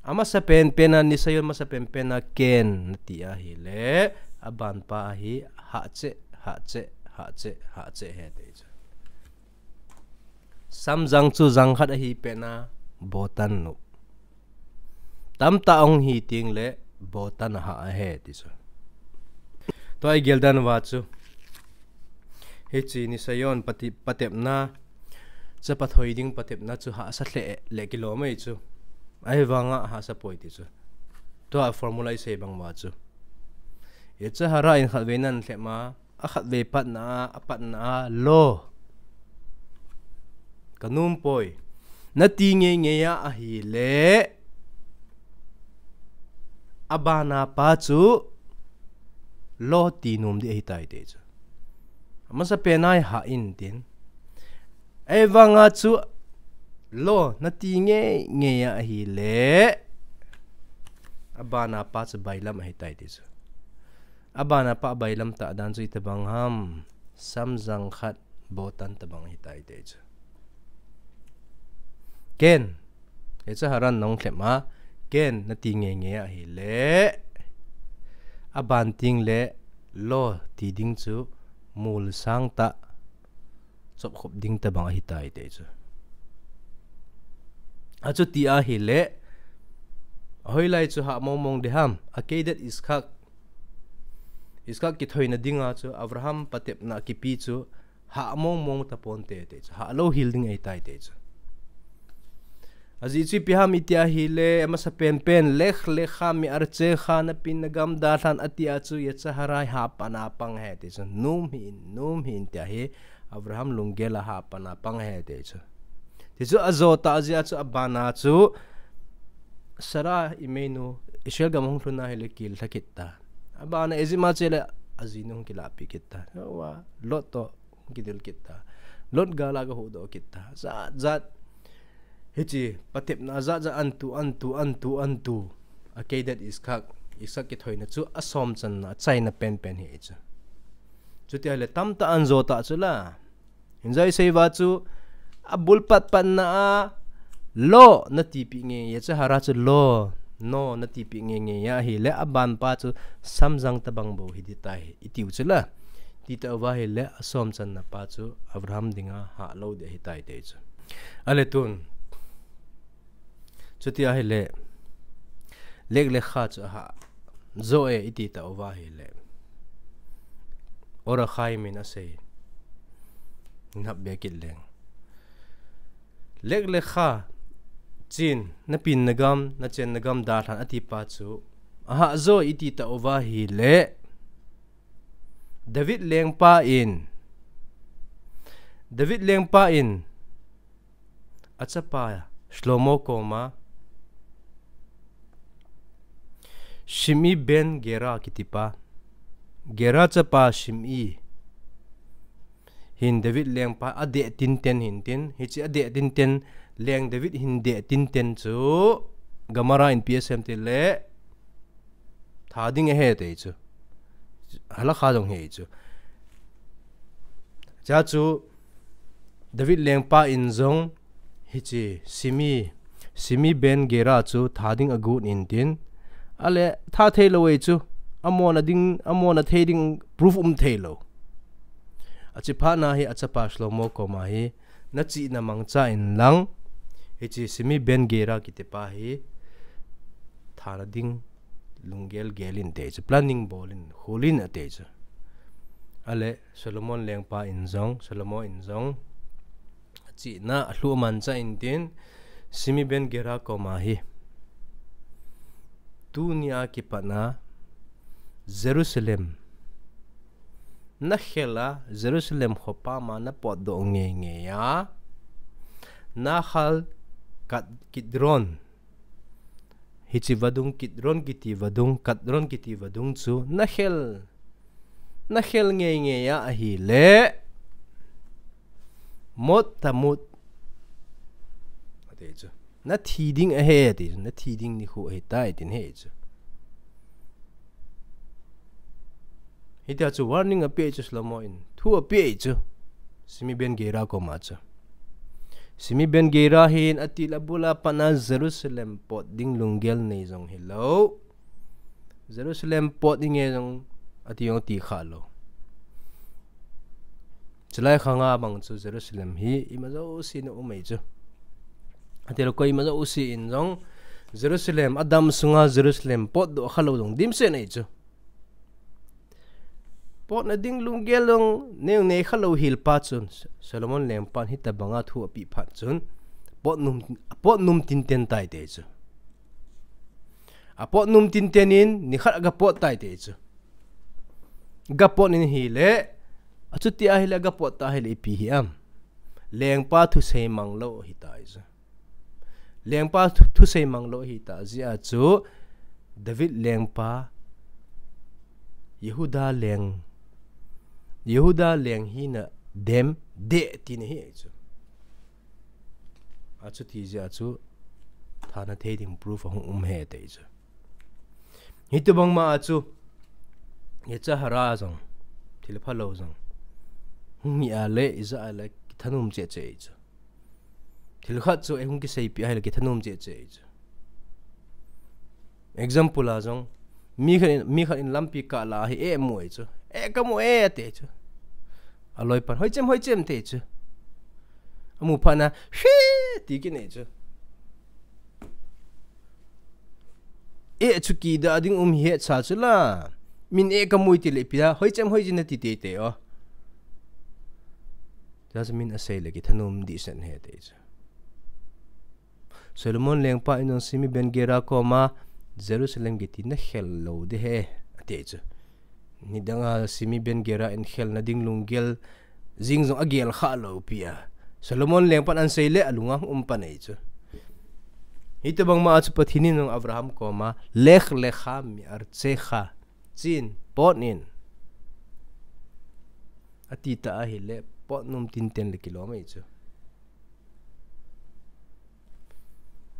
Amasa penpen a, nishayon masa penpen a, ken, nati ahile, abanpa ahi, hahcheh, hahcheh, hahcheh, hahcheh ahi ti chu. Samjang chu jang khat ahi pet na, botan nu. Tamtah ahung hi teng le, botan aha ahi ti chu. Tua igel dan uva chu. Hichi nishayon pati-, patepna, chapa thoi ding patepna chu hahsa lheh le kilom ahi chu. Ahivanga hahsa poi ti chu. Tua formula isei bang uva chu. Yetzer hara in khatvei nan lhep ma, akhatvei patna a, apatna a, lo. Kanom poi. Nati ngeingei a ahile, abana pa chu, lo ti nom ding ahitai ti chu. Amasa pen a hi hah in tin. Ahivanga chu, lo nati ngeingei ahile, abana pa chu bailam ahitai ti chu. Abana pa bailam tah dan chu itobang ham, samjang khat botan tobang ahitai ti chu. Ken, hiche Haran nahung lhep a, Ken nati ngeingei ahile, aban tengle lo ti ding chu mol sangtah chopkhop ding tobang ahitai ti chu. Achuti ahile, hoilai chu hah mongmong ding ham, Akedat Iskak, Iskak kithoina dinga chu Abraham patepna kipe chu hah mongmong taponte ti chu, hah louhel ding ahitai ti chu. Ajeh chu ipi ham iti ahile, amasapenpen, Lech Lecha me'aretzecha, napin nagam dalhan atia chu Yetzer Hara hi hahpan a pang ahi ti chu, nom hih in, nom hih in tia hi Abraham lunggel a hahpan a pang ahi ti chu. Ti chu ajo tah jeh a chu abana chu Sarah imeinu Israel gam ahung lhun ahile kil lha kit ta. Abana Egypt a chele ajinu hung kilahpeh kit ta. Lot toh kidel kit ta. Lot gal a gahuhdoh kit ta. Jat jat, hiche patepna jat jat antu, antu, antu, antu, Akedat Iskak, Iskak kithoina chu asom channa, achaina penpen hi chu. Chuti ahile tamtah anjo tah chu la. Hinjoi seiva chu abul patpatna a lo natipeh ngeingei, Yetzer Hara chu lo, no natipeh ngeingei ahile, abanpa chu samjang tobang bou hi ding tai itiu chu la. Titah uva ahile asom channa pa chu Abraham dinga hah lou ding ahitai ti chu. Ale tun, chuti ahile, Lech Lecha chu ahah jo e ititah uva ahile, Or HaChaim in asei, nahap be kit leng, Lech Lecha, chen, napin nagam, nachenna gam dalhan atipa chu ahah jo ititah uva ahile, David lengpa in, David lengpa in achapa Shlomo koma Shimei ben Gera kitipa, Gera chapa Shimei hin David lengpa adeh tinten hintin, hiche adeh tinten, leng David hin deh tinten chu Gemara in ipi asei em itile, tha ding ahi ti chu. Halakha jong ahi chu. Chua chu David lengpa in jong hiche Shimei, Shimei ben Gera chu tha ding agot intin, ale tha theilou ahi chu, amona ding, amona thei ding proof um theilou. Achephatna hi achapa Shlomo koma hi, nachihna mangcha inlang, hiche Shimei ben Gera kitipa hi thana ding lunggel gel in ti chu, planning bol in, khol in ati chu. Ale Solomon lengpa in jong, Solomon in jong achihna alhuh mangcha intin, Shimei ben Gera koma hi, tunia kipatna Jerusalem nakhel a, Jerusalem khopama napotdoh ngeingei a, Nahal Kad-, Kidron, hiche vadung, Kidron kiti vadung, Kadron kiti vadung chu nakhel, nakhel ngeingei a ahile, mot tamut ati chu, nathi ding ahi ati chu, nathi ding nikho ahitai tin ahi chu. Hitia chu warning apeh chu Solomon in, thu apeh chu Shimei ben Gera koma chu. Shimei ben Gera hin atil abul a patna Jerusalem pot ding lunggel nei jong hilou, Jerusalem pot inge jong ati jong ati khalou. Chulai khanga bang chu Jerusalem hi ima jouse in aum ahi chu. Atilou, koima jouse in jong Jerusalem, adam sunga Jerusalem potdoh khalou jong dimset ahi chu. Potna ding lunggel jong nei, nei khalou hel pa chun, Solomon lengpan hitobanga thu apeh phat chun, pot nom, pot nom tinten tai ti chu. Apot nom tinten in, nikhat agapot tai ti chu. Gapot in ahile, achuti ahile, agapot ta ahile ipi hi am, lengpa thusei manglou ahitai chu. Lengpa thu-, thusei manglou ahitah jeh a chu, David lengpa, Yehuda leng, Yehuda leng hina dem deh tina ahi chu. Achuti jeh a chu thana thei ding proof ahung um e ti chu. Hitobang ma a chu, yetzer hara jong, thil phalou jong hung hi a le, ija a le, kithanom cheh cheh chu. Thil khat chu eihung kiseipeh a hile kithanom cheh cheh chu. Example a jong, mi khat in, mi khat in lampi kah lah a hi eh mu e chu. Eh, kamu e, ati chu. Aloipan, hoichem, hoichem, ati chu. Amu phat na, hre, ti kit e chu. Eh chu kidah ding um hi hetsa chu la. Min eh kamu e ti le ipi a, hoichem, hoichem nati teitei o. Chua chu min asei le kithanom dehset e ti chu. Solomon lengpa in jong Shimi ben Gera koma, Jerusalem kiti nakhel lou ding ahi, ati chu. Nidang a Shimi ben Gera in khelna ding lunggel jing jong agel kha lou pi a, Solomon lengpan asei le alunga um pan e chu. Hitobang ma a chu Pathen in jong Abraham koma, Lech lecha me'artzecha, chen, pot in, ati ta ahile, pot nom tinten le kilom e chu.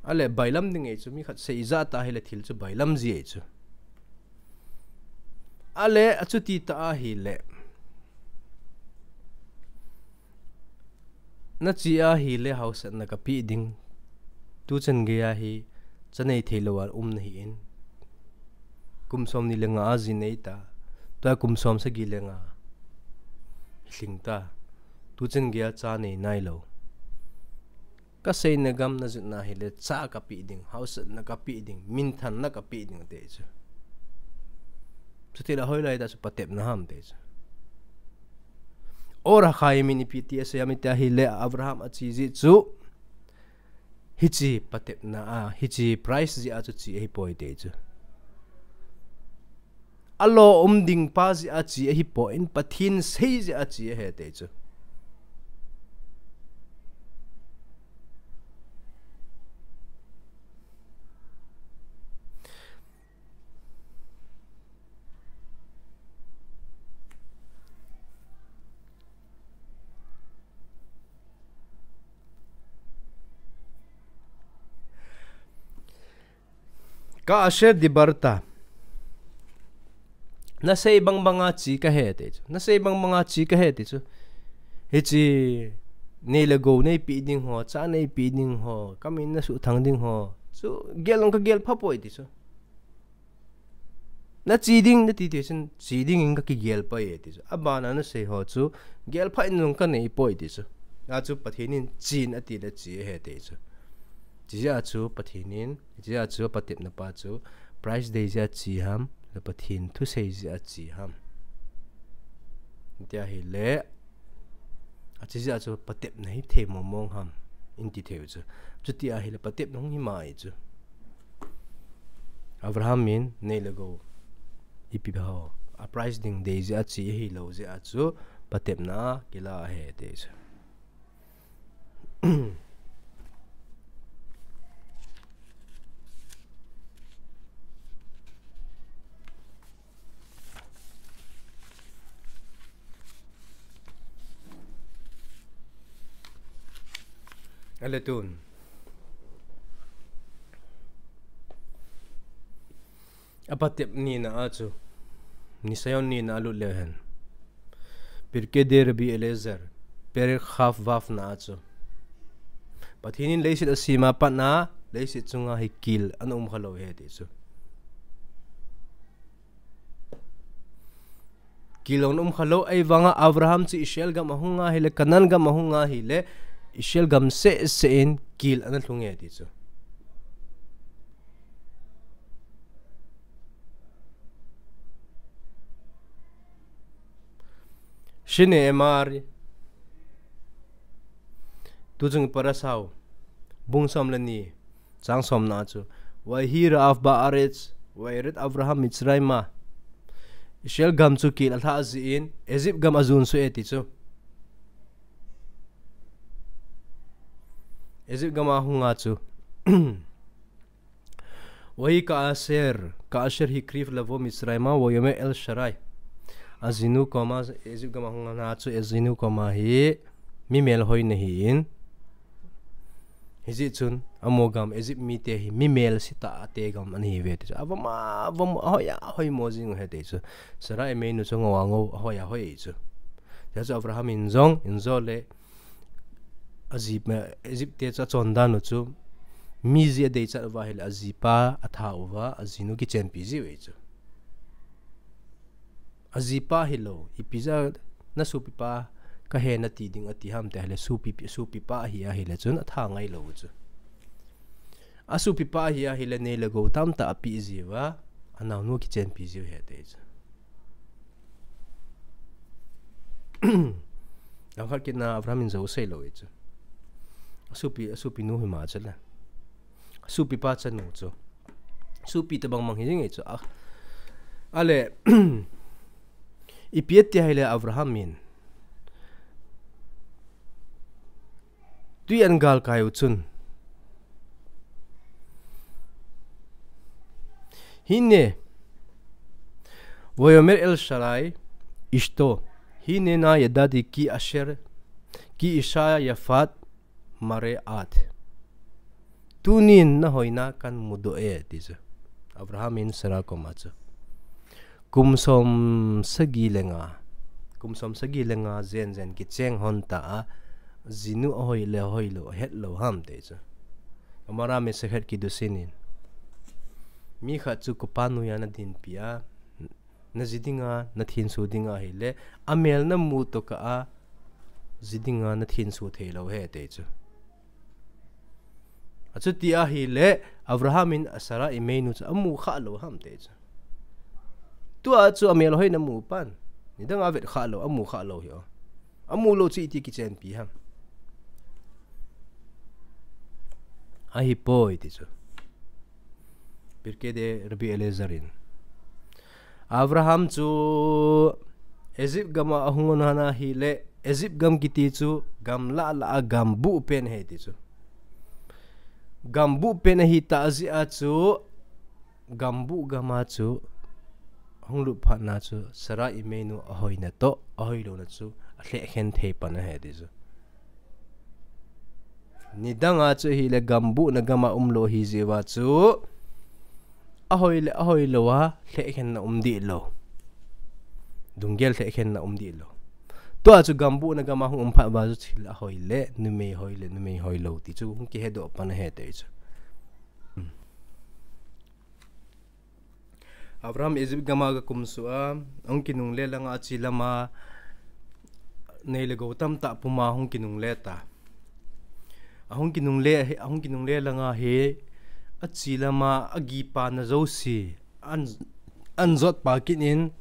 Ale bailam ding e chu, mi khat seija ta hile thil chu bailam ji e chu. Ale achuti ta ahile, nache ahile hausatna kapeh ding, tuchan gei a hi cha nei theilou a um nahi in, kum somni le nga a ji nei ta, tua kum somsagi le nga lhing ta, tuchan gei a cha nei nailou. Kaseina gam najotna hile cha kapeh ding, hausatna kapeh ding, minthanna kapeh ding ati chu. Chuti le hoilai tah chu patepna ham ati chu. Or HaChaim in ipi ti asei em iti ahile, Abraham ache jeh chu, hiche patepna a, hiche price jeh a chu che ahipoi ati chu. Alo um ding pa jeh a che ahipoi, Pathen sei jeh a che ahi ati chu. Ka'asher dibarta. Nasei bang banga che kahi ati chu. Nasei bang banga che kahi ati chu. Hiche nei le gou neipeh ding ho, cha neipeh ding ho, kamin nasuhthang ding ho chu gel jong kagel phapoi ati chu. Nache ding nati tichun, che ding in kakigel pai e ati chu. Abana nasei ho chu gel pha in jong kaneipoi ati chu. Achu Pathen in chen atile che ahi ati chu. Chujeh a chu Pathen in, chujeh a chu patepna pa chu price dei jeh a che ham, le Pathen thusei jeh a che ham iti ahile, ache jeh a chu patepna hithei mong mong ham, iti thei u chu. Chuti ahile patepna hung himai chu. Abraham in nei le gou, ipi ho, a price ding dei jeh a che ahilou jeh a chu patepna a kila ahi ati chu. Ale tun, apatep nina a chu, Nisayon nina alut leu hen, Pirkei Rabbi Eliezer, Perek Kaf Vav na a chu, Pathen in leiset asem a pat a, leiset chunga hi kil ana um khalou ahi ati chu. Kil ana um khalou, ahivanga Abraham chu Israel gam ahung ahile, Canaan gam ahung ahile, Israel gam seh seh in kil ana lhung e ati chu. Shne'emar, tuchung parasha u, bung som le ni, chang somna a chu, Vayehi ra'av ba'aretz, vayered Avraham Mitzrayma. Israel gam chu kil alhah jeh in, Egypt gam ajon soh e ati chu. Egypt gam ahung a chu, Vayehi ka'asher, ka'asher hikriv lavo Mitzrayma, vayomer el Sarai. Ajinu koma, Egypt gam ahung a chu, ajinu koma hi mi melhoi nahi in, Hijeh chun, amaho gam Egypt mite hi mi melse tah a te gam ana hiuve ti chu. Avom a, avom, ahoi a, ahoimo jing u ahi ti chu. Sarah imeinu chu ngou a ngou, ahoi a, ahoi chu. Hijeh chun Abraham in jong, in jong le, aji, Egypt te chu achon dan u chu, mi ji adeichat uva ahile, ajipa atha uva, ajinu kichenpi jiu ahi chu. Ajipa hilou, ipi jeh a nasopipa kahi nati ding ati ham ti ahile, sopi, sopipa ahi ahile chun atha ngailou chu. Asopipa ahi ahile nei le gou tamtah apeh jiuva, anaonu kichenpi jiu ahi ti chu. Langkhat kit na Abraham in jong asei lou ahi chu. Asopi, asopinu hima chu le. Sopipa chanu chu. Sopi tobang mang hijing ahi chu. A, ale, ipi ati ahile Abraham in. Tui ahin galkai u chun. הנה, ויאמר אל שרי אשתו, הנה נא ידעתי כי אשר, כי אישה יפת מראה את. Tunin nahoina kahin mudoh e, ti chu. Abraham in Sarah koma chu. Kum som sagi le nga. Kum som sagi le nga jen jen kicheng hon ta a. Jinu ahoi le ahoilou, ahet lou ham ti chu. Gemara Masechet Kiddushin in. Mi khat chu kopa noiya nadinpi a. Naji dinga, nathenso dinga ahile. Amel namu tokah a. Ji dinga nathenso theilou ahi ti chu. Achuti ahile, Abraham in Sarah imeinu chu amu khalou ham ti chu. Tua chu amel hoina amu pan. Nidang a vet khalou, amu khalou hi o. Amu lou chu iti kichenpi ham. Ahipoi ti chu. Pirkei de Rabbi Eliezer in. Abraham chu Egypt gam a ahung un ahile, Egypt gam kiti chu gam lah lah a gam buh pen ahi ti chu. Gam buh pen ahi tah jeh a chu, gam buh gam a chu, hung lut phat na chu, Sarah imeinu ahoina toh, ahoilouna chu, alhehkhen thei pan ahi ti chu. Nidang a chu ahile gam buhna gam a umlou ahi jeh uva chu, ahoi le ahoilou a lhehkhenna um deh lou. Dunggel lhehkhenna um deh lou. Tua chu gam buhna gam a hung um phat uva chu thil ahoi le, numei hoi le, numei hoilou ti chu hung kihedoh pan ahi ti chu. Abraham Egypt gam a aga kumsuh a, ahung kinungle lang a achi lam a, nei le gou tamtah pum a ahung kinungle ta. Ahung kinungle, ahung kinungle lang a hi, achi lam a agipana jouse, an, ahin jot pa kit in,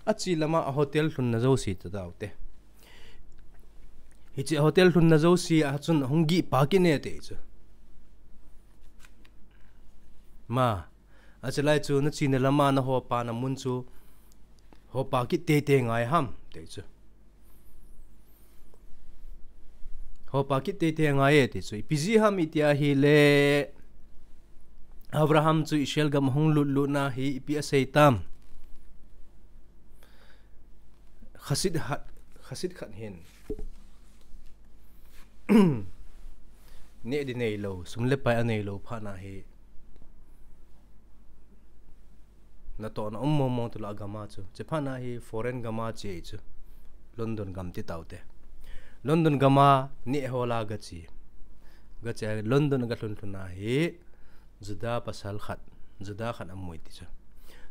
achi lam a ahotel lhunna jouse ta taute. Hiche ahotel lhunna jouse a chun ahung gipa kit e ti chu. Ma, achulai chu nachena lam a nahopa na mun chu hopa kit teitei ngai ham ti chu. Hopa kit teitei ngai e ti chu. Ipi jeh ham iti ahile Abraham chu Israel gam ahung lut lut na hi ipi asei tam. Chassid khat, chassid khat hin. Neh ding neilou, sum le pai aneilou phat na hi. Natohna um mong mong tule agam a chu. Chuphat na hi foreign gam a che chu. London gam ti taute. London gam a neh hol a gache. Gache a London a galhun lhun a hi. Juda pasal khat. Juda khat amu e ti chu.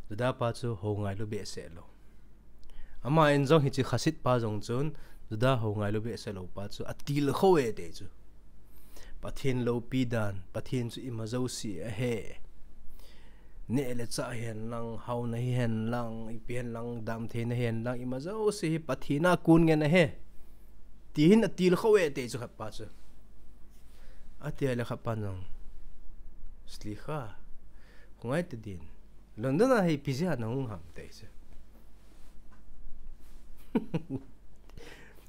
Juda pa chu hou ngailu behseh lou. Ama in jong hiche Chassid pa jong chun, Juda hou ngailu behseh lou pa chu, atilkhou e ti chu. Pathen loupi dan, Pathen chu ima jouse ahi. Neh le chah hen lang, haona hihen lang, ipi hen lang, damtheina hihen lang, ima jouse hi Pathen a kon ngen ahi. Ti hin atilkhou e ti chu khat pa chu. Ati le khat pa jong. Slikha. Khongai te din. London a hi ipi jeh a nahung ham ti chu.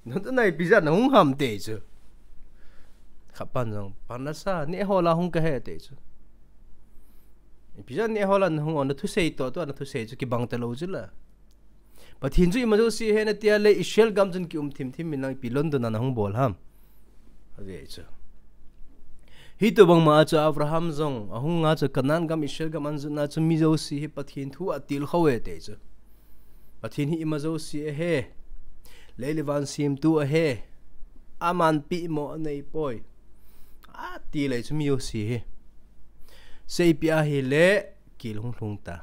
London a hi ipi jeh a nahung ham ti chu. Khat pa jong, parnasa, neh hol a hung kahi ti chu. Ipi jeh a neh hol a nahung o, nathusei toh, tua nathusei chu kibang talou chu la. Pathen chu ima jouse ahi nati a le Israel gam chun kium thim thim in lang ipi London a nahung bol ham. Ave chu. Hitobang ma chu Abraham jong ahung a chu Canaan gam Israel gam anjot na chu mi jouse hi Pathen thu atilkhou e ti chu. Pathen hi ima jouse ahi. Lei le van semtu ahi. Aman pehmo anei poi. Ati le chu mi jouse hi. Seipi ahile kel hung lhung ta.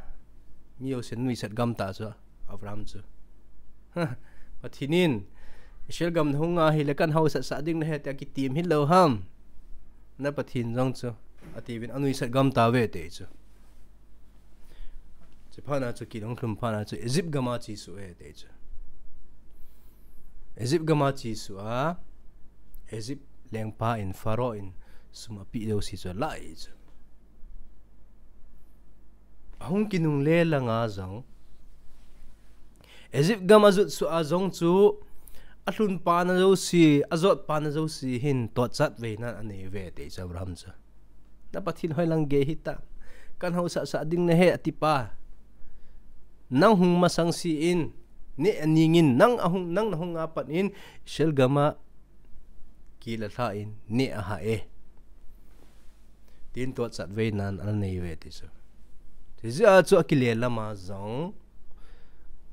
Mi jouse nuisat gam ta chu Abraham chu. Pathen in Israel gam nahung a hile kahin hausat sah ding nahi tia kitim hilou ham. Na Pathen jong chu atiuvin anuisat gam tauve ti chu. Chuphat na chu kel hung lhung phat na chu Egypt gam a che suh e ti chu. Egypt gam a che suh a, Egypt lengpa in Pharaoh in sum apeh jouse chu alah e chu. Ahung kinungle langa jong Egypt gam ajot suh a jong chu alhun pa na jouse, ajot pa na jouse hin totchat vei nan anei uve ti chu Abraham chu. Na Pathen hoilang gei hita. Kahin hausat sah ding nahi ati pa. Nang hung masang sen, neh aning in, nang ahung, nang nahung a pat in Israel gam a kel alha in, neh aha e. Tin totchat vei nan anei uve ti chu. Hijeh a chu akile lama jong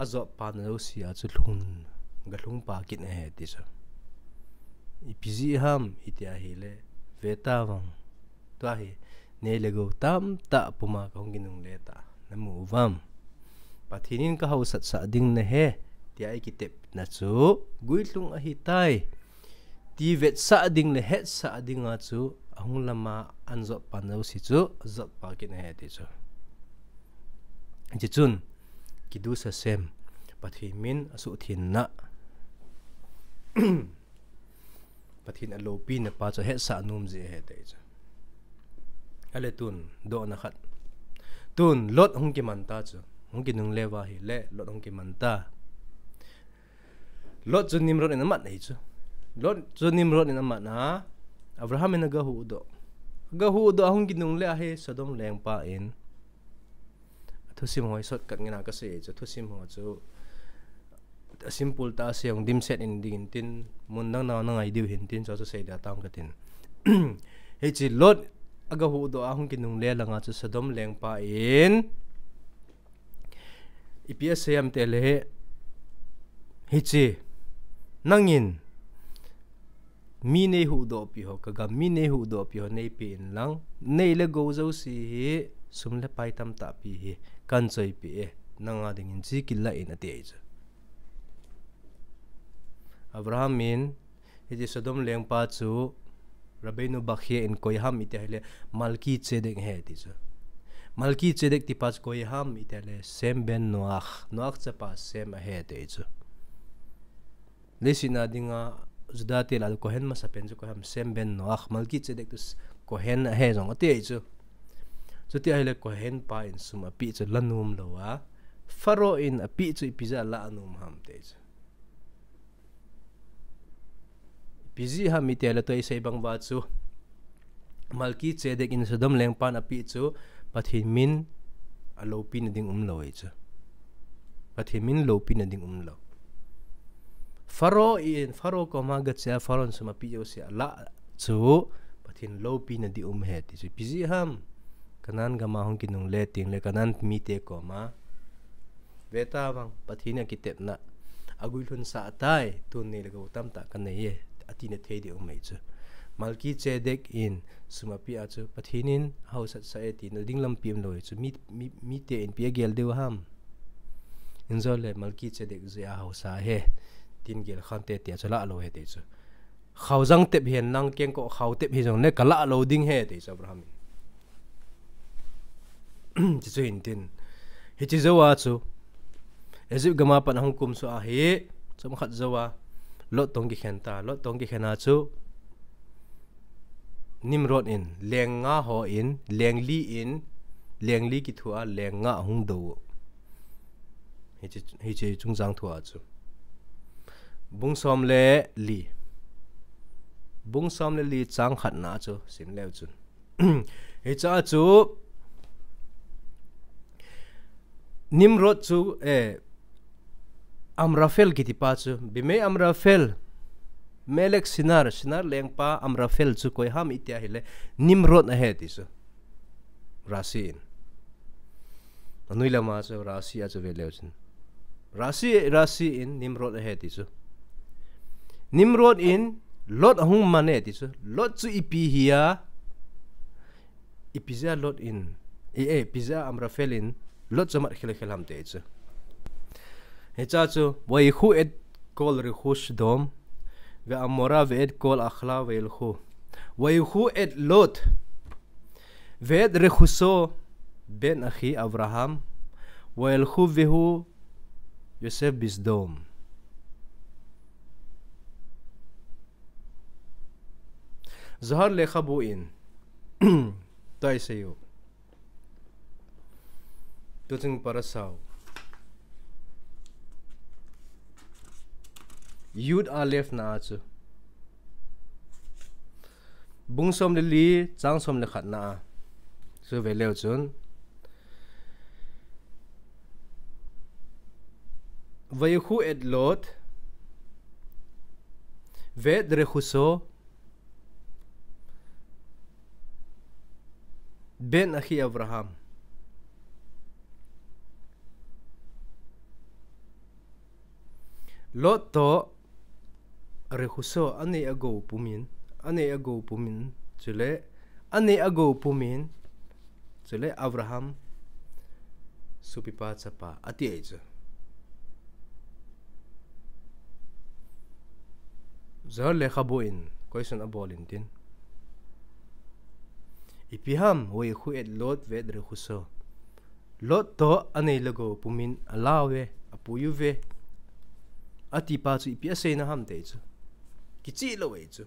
ajot pa na jouse a chu lhun, ga lhung pa kit ahi ti chu. Ipi jeh ham iti ahile, ve tavang. Tua hi, nei le gou tamtah puma kahung kinungle ta. Namu uvam. Pathen in kahausat sah ding nahi, tia eikitepna chu, guilhung ahitai. Ti vetsah ding le hetsah dinga chu, ahung lama anjot pa na jouse chu, ajot pa kit ahi ti chu. Hiche chun, kidusah sem, Pathen min asuhtheng na. Pathen aloupina pa chu hetsah nom jeh ahi ti chu. Ale tun, dohna khat. Tun, Lot hung kiman ta chu. Hung kinungle uva ahile, Lot hung kiman ta. Lot chu Nimrod in amat ahi chu. Lot chu Nimrod in amat a, Abraham in aga huhdoh. Aga huhdoh a hung kinungle ahi Sodom lengpa in. Thusim ho hi shortcut ngen a kasei chu, thusim ho chu asimple tah a sei hung dimset in ding in tin, mun dang dang a nangai diu hin tin, chu chu sei dia tang katin. Hiche Lot aga huhdoh a hung kinungle langa chu Sodom lengpa in ipi asei ham itile, hiche, nangin mi neihuhdohpi ho, kagam mi neihuhdohpi ho neipe inlang, nei le gou jouse hi, sum le pai tamtah pi hi, kahin choipeh e, nanga dingin hiche kilah in ati ahi chu. Abraham in, hiche Sodom lengpa chu, Rabbeinu Bachia in koi ham iti ahile, Malkisedek ahi ti chu. Malkisedek tipa chu koi ham iti ahile, Sem ben Noach, Noach chapa Sem ahi ti chu. Leiset a dinga Juda te lah a Kohen masapen chu koi ham, Sem ben Noach, Malkisedek tu Kohen ahi jong ati ahi chu. Chuti ahile Kohen pa in sum apeh chu la nom lou a, Pharaoh in apeh chu ipi jeh a la nom ham ti chu. Ipi jeh ham iti ahile tua isei bang uva chu, Malkisedek in Sodom lengpan apeh chu Pathen min aloupina ding umlou ahi chu. Pathen min loupina ding umlou. Pharaoh in, Pharaoh koma gache a Pharaoh in sum apeh jouse alah chu Pathen loupina ding um ahi ti chu. Ipi jeh ham, Canaan gam a hung kinungle tengle Canaan mite koma, ve tavang, Pathen in akitepna, aguilhunsah tai, tun nei le gou tamtah kanei e, atina thei ding um ahi chu. Malkisedek in sum apeh a chu Pathen in ahaosat sah e tina ding lampi umlou ahi chu, mi, mi, mite in ipi agel diu ham. Injole Malkisedek jeh a haosa ahi, tin gel khante tia chu lah lou ahi ti chu. Khaojang tep hihen lang kengkoh khao tep hijongle kalah lou ding ahi ti chu Abraham in. Chuchu hin tin. Hiche jou a chu, Egypt gam a pat ahung kumsuh ahi, chomkhat jou a, Lot toh kikhen ta, Lot toh kikhen a chu, Nimrod in, leng nga ho in, leng li in, leng li kithu a, leng nga ahung dou. Hiche, hiche chungchang thu a chu. Bung som le li. Bung som le li chang khatna chu, sim leu chun. Hiche a chu, Nimrod chu, eh, Amraphel kitipa chu, Bimei Amraphel. Melek Sinar, Sinar lengpa Amraphel chu koi ham iti ahile, Nimrod ahi ti chu. Rashi in. Anoi lama chu Rashi a chu ve leu chun. Rashi, Rashi in Nimrod ahi ti chu. Nimrod in Lot ahung man e ti chu. Lot chu ipi hi a, ipi jeh a Lot in, i, eh, ipi jeh a Amraphel in Lot chu amat khel khel ham ti chu. Hiche chu, וילכו את כל רכוש סדום, ועמורה ואת כל אכלה וילכו. וילכו את לוט, ואת רכושו, בן אחי אברהם, וילכו והוא יושב בסדום. Zohar lekhabu in, tua isei u. Tuchung parasau. Yud Aleph na a chu. Bung som le li, chang som le khat na a. Chu ve leu chun. וילכו את לוט ואת רכושו בן אחי אברהם. Lot toh רכושו, anei agou pumin, anei agou pumin, chule, anei agou pumin, chule Abraham sopipa chapa ati ahi chu. Zohar lekhabu in question abol in tin. Ipi ham, וילכו את לוט ואת רכושו. Lot toh anei le agou pumin alau ve, apui uve. Ati pa chu ipi aseina ham ti chu. Kicheh lou ahi chu.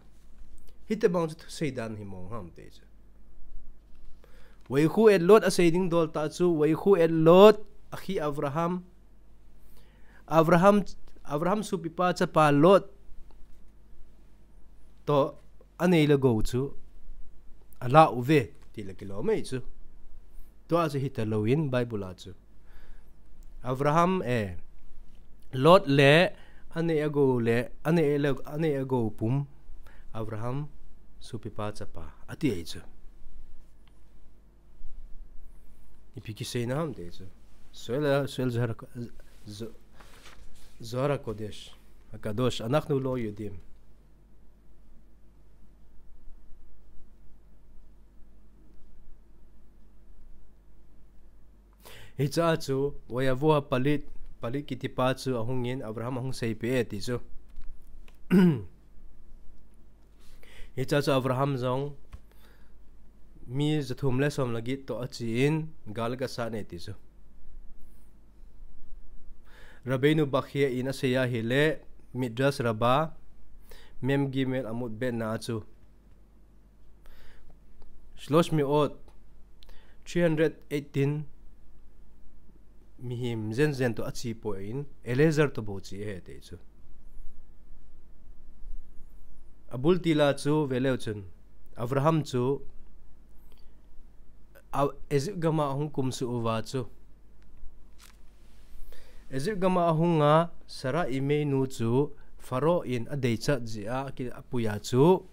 Hitobang chu thusei dan hi mong ham ti chu. וילכו את לוט asei ding dol tah chu, וילכו את לוט אחי אברהם. Abraham, Abraham sopipa chapa Lot toh anei le agou chu alau ve ti le kilom ahi chu. Tua chu hita lou in Bible a chu. Abraham, eh, Lot le anei agou le, anei le, anei agou pum Abraham sopipa chapa ati ahi chu. Ipi kiseina ham ti chu. Suel, suel Zohar, Zo-, Zohar HaKodesh, HaKadosh, אנחנו לא יודעים. Hiche a chu, ויבוא הפליט, פליט kiti pa chu ahung in, Abraham ahung seipeh e ti chu. Hiche a chu Abraham jong mi jathum le som le get toh ache in gal aga sat e ti chu. Rabbeinu Bachia in asei ahile Midrash Rabbah Mem Gimel Amud Bet na a chu שלוש מאות, three hundred eighteen mihem jenjen toh ache poi in, Eliezer toh bou che ahi ti chu. Abul til a chu ve leu chun, Abraham chu, a, Egypt gam a ahung kumsuh uva chu, Egypt gam a ahung a Sarah imeinu chu Pharaoh in adeichat jeh a, ki-, apui a chu,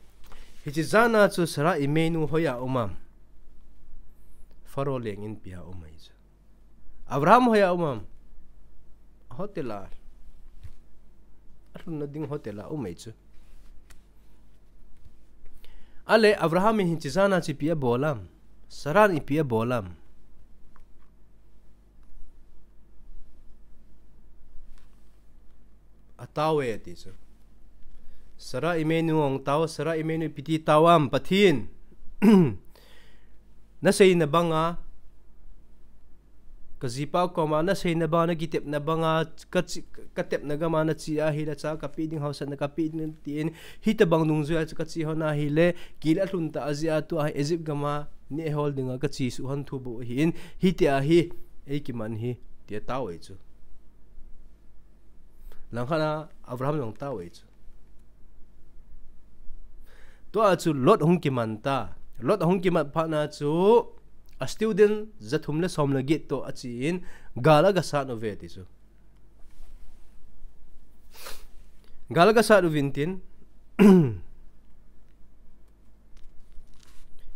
hiche jan a chu Sarah imeinu hoiya um am? Pharaoh leng inpi a um ahi chu. Abraham hoiya um am? Hotel a. Alhunna ding hotel a um ahi chu. Ale Abraham in hiche jan a chu ipi abol am? Sarah in ipi abol am? Atao e ati chu. Sarah imeinu ahung tao, Sarah imeinu ipi ti tao am? Pathen, naseina banga, kajipa koma naseina banga, nakitepna banga, kache, katepna gam a nache ahile cha kapeh ding, haosatna kapeh ding tin, hitobang dungjui a chu kache lhon ahile, kile alhun tah jeh a tua hi Egypt gam a nehhol dinga kache suh lhon thu bou ahin, hitia hi eikiman hi, tia tao e chu. Langkhat a Abraham jong tao e chu. Tua chu Lot ahung kiman ta. Lot ahung kimat phat na chu a student jathum le som le get toh ache in gal aga sat uve ti chu. Gal aga sat uvin tin,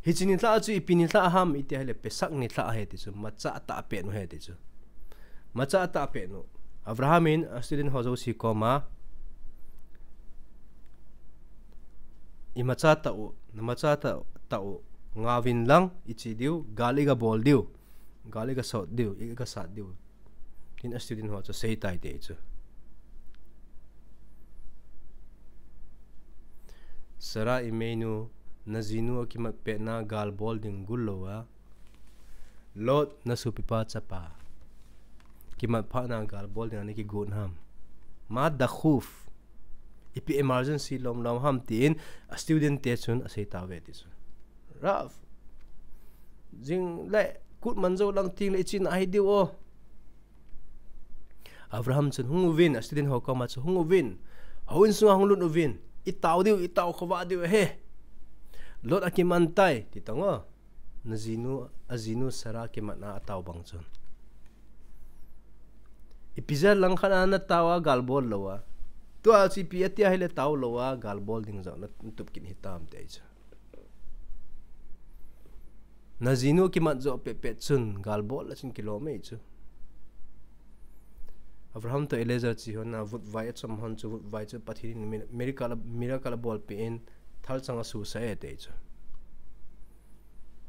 Hiche nilhah chu ipi nilhah ham iti ahile Pesach nilhah ahi ti chu, machah tahpeh nu ahi ti chu. Machah tahpeh nu. Abraham in a student ho jouse koma, "Imachah tah u, namachah tah, tah u, ngauvin lang, iche diu, gal iga bol diu, gal iga sot diu, iga sat diu," tin a student ho chu aseitai ti chu. Sarah imeinu, najinu akimat petna gal bol ding gul louva, Lot nasopipa chapa kimat phatna gal bol ding ana kigot ham? Ma dakhuf, ipi emergency lomlom ham tin a student te chun asei tauve ti chu. Rav, jing le kut man jou lang tengle iche na ahi diu o. Abraham chun, "Hung uvin," a student ho koma chu, "Hung uvin. Houin sunga hung lut uvin. Itao diu, itao khovah diu ahi. Lot akiman tai," ti tang o. Najinu, ajinu Sarah kimatna atao bang chun. Ipi jeh a langkhat a natao a gal bol louva, tua chu ipi ati ahile tao louva gal bol ding jong natup kit hitam ti chu. Najinu kimat jo pehpeh chun gal bol a chun kilom e chu. Abraham toh Eliezer che hon a vutvai achom hon chu, vutvai chu Pathen in mi-, miracle, miracle abolpeh in thalchang asusah e ti chu.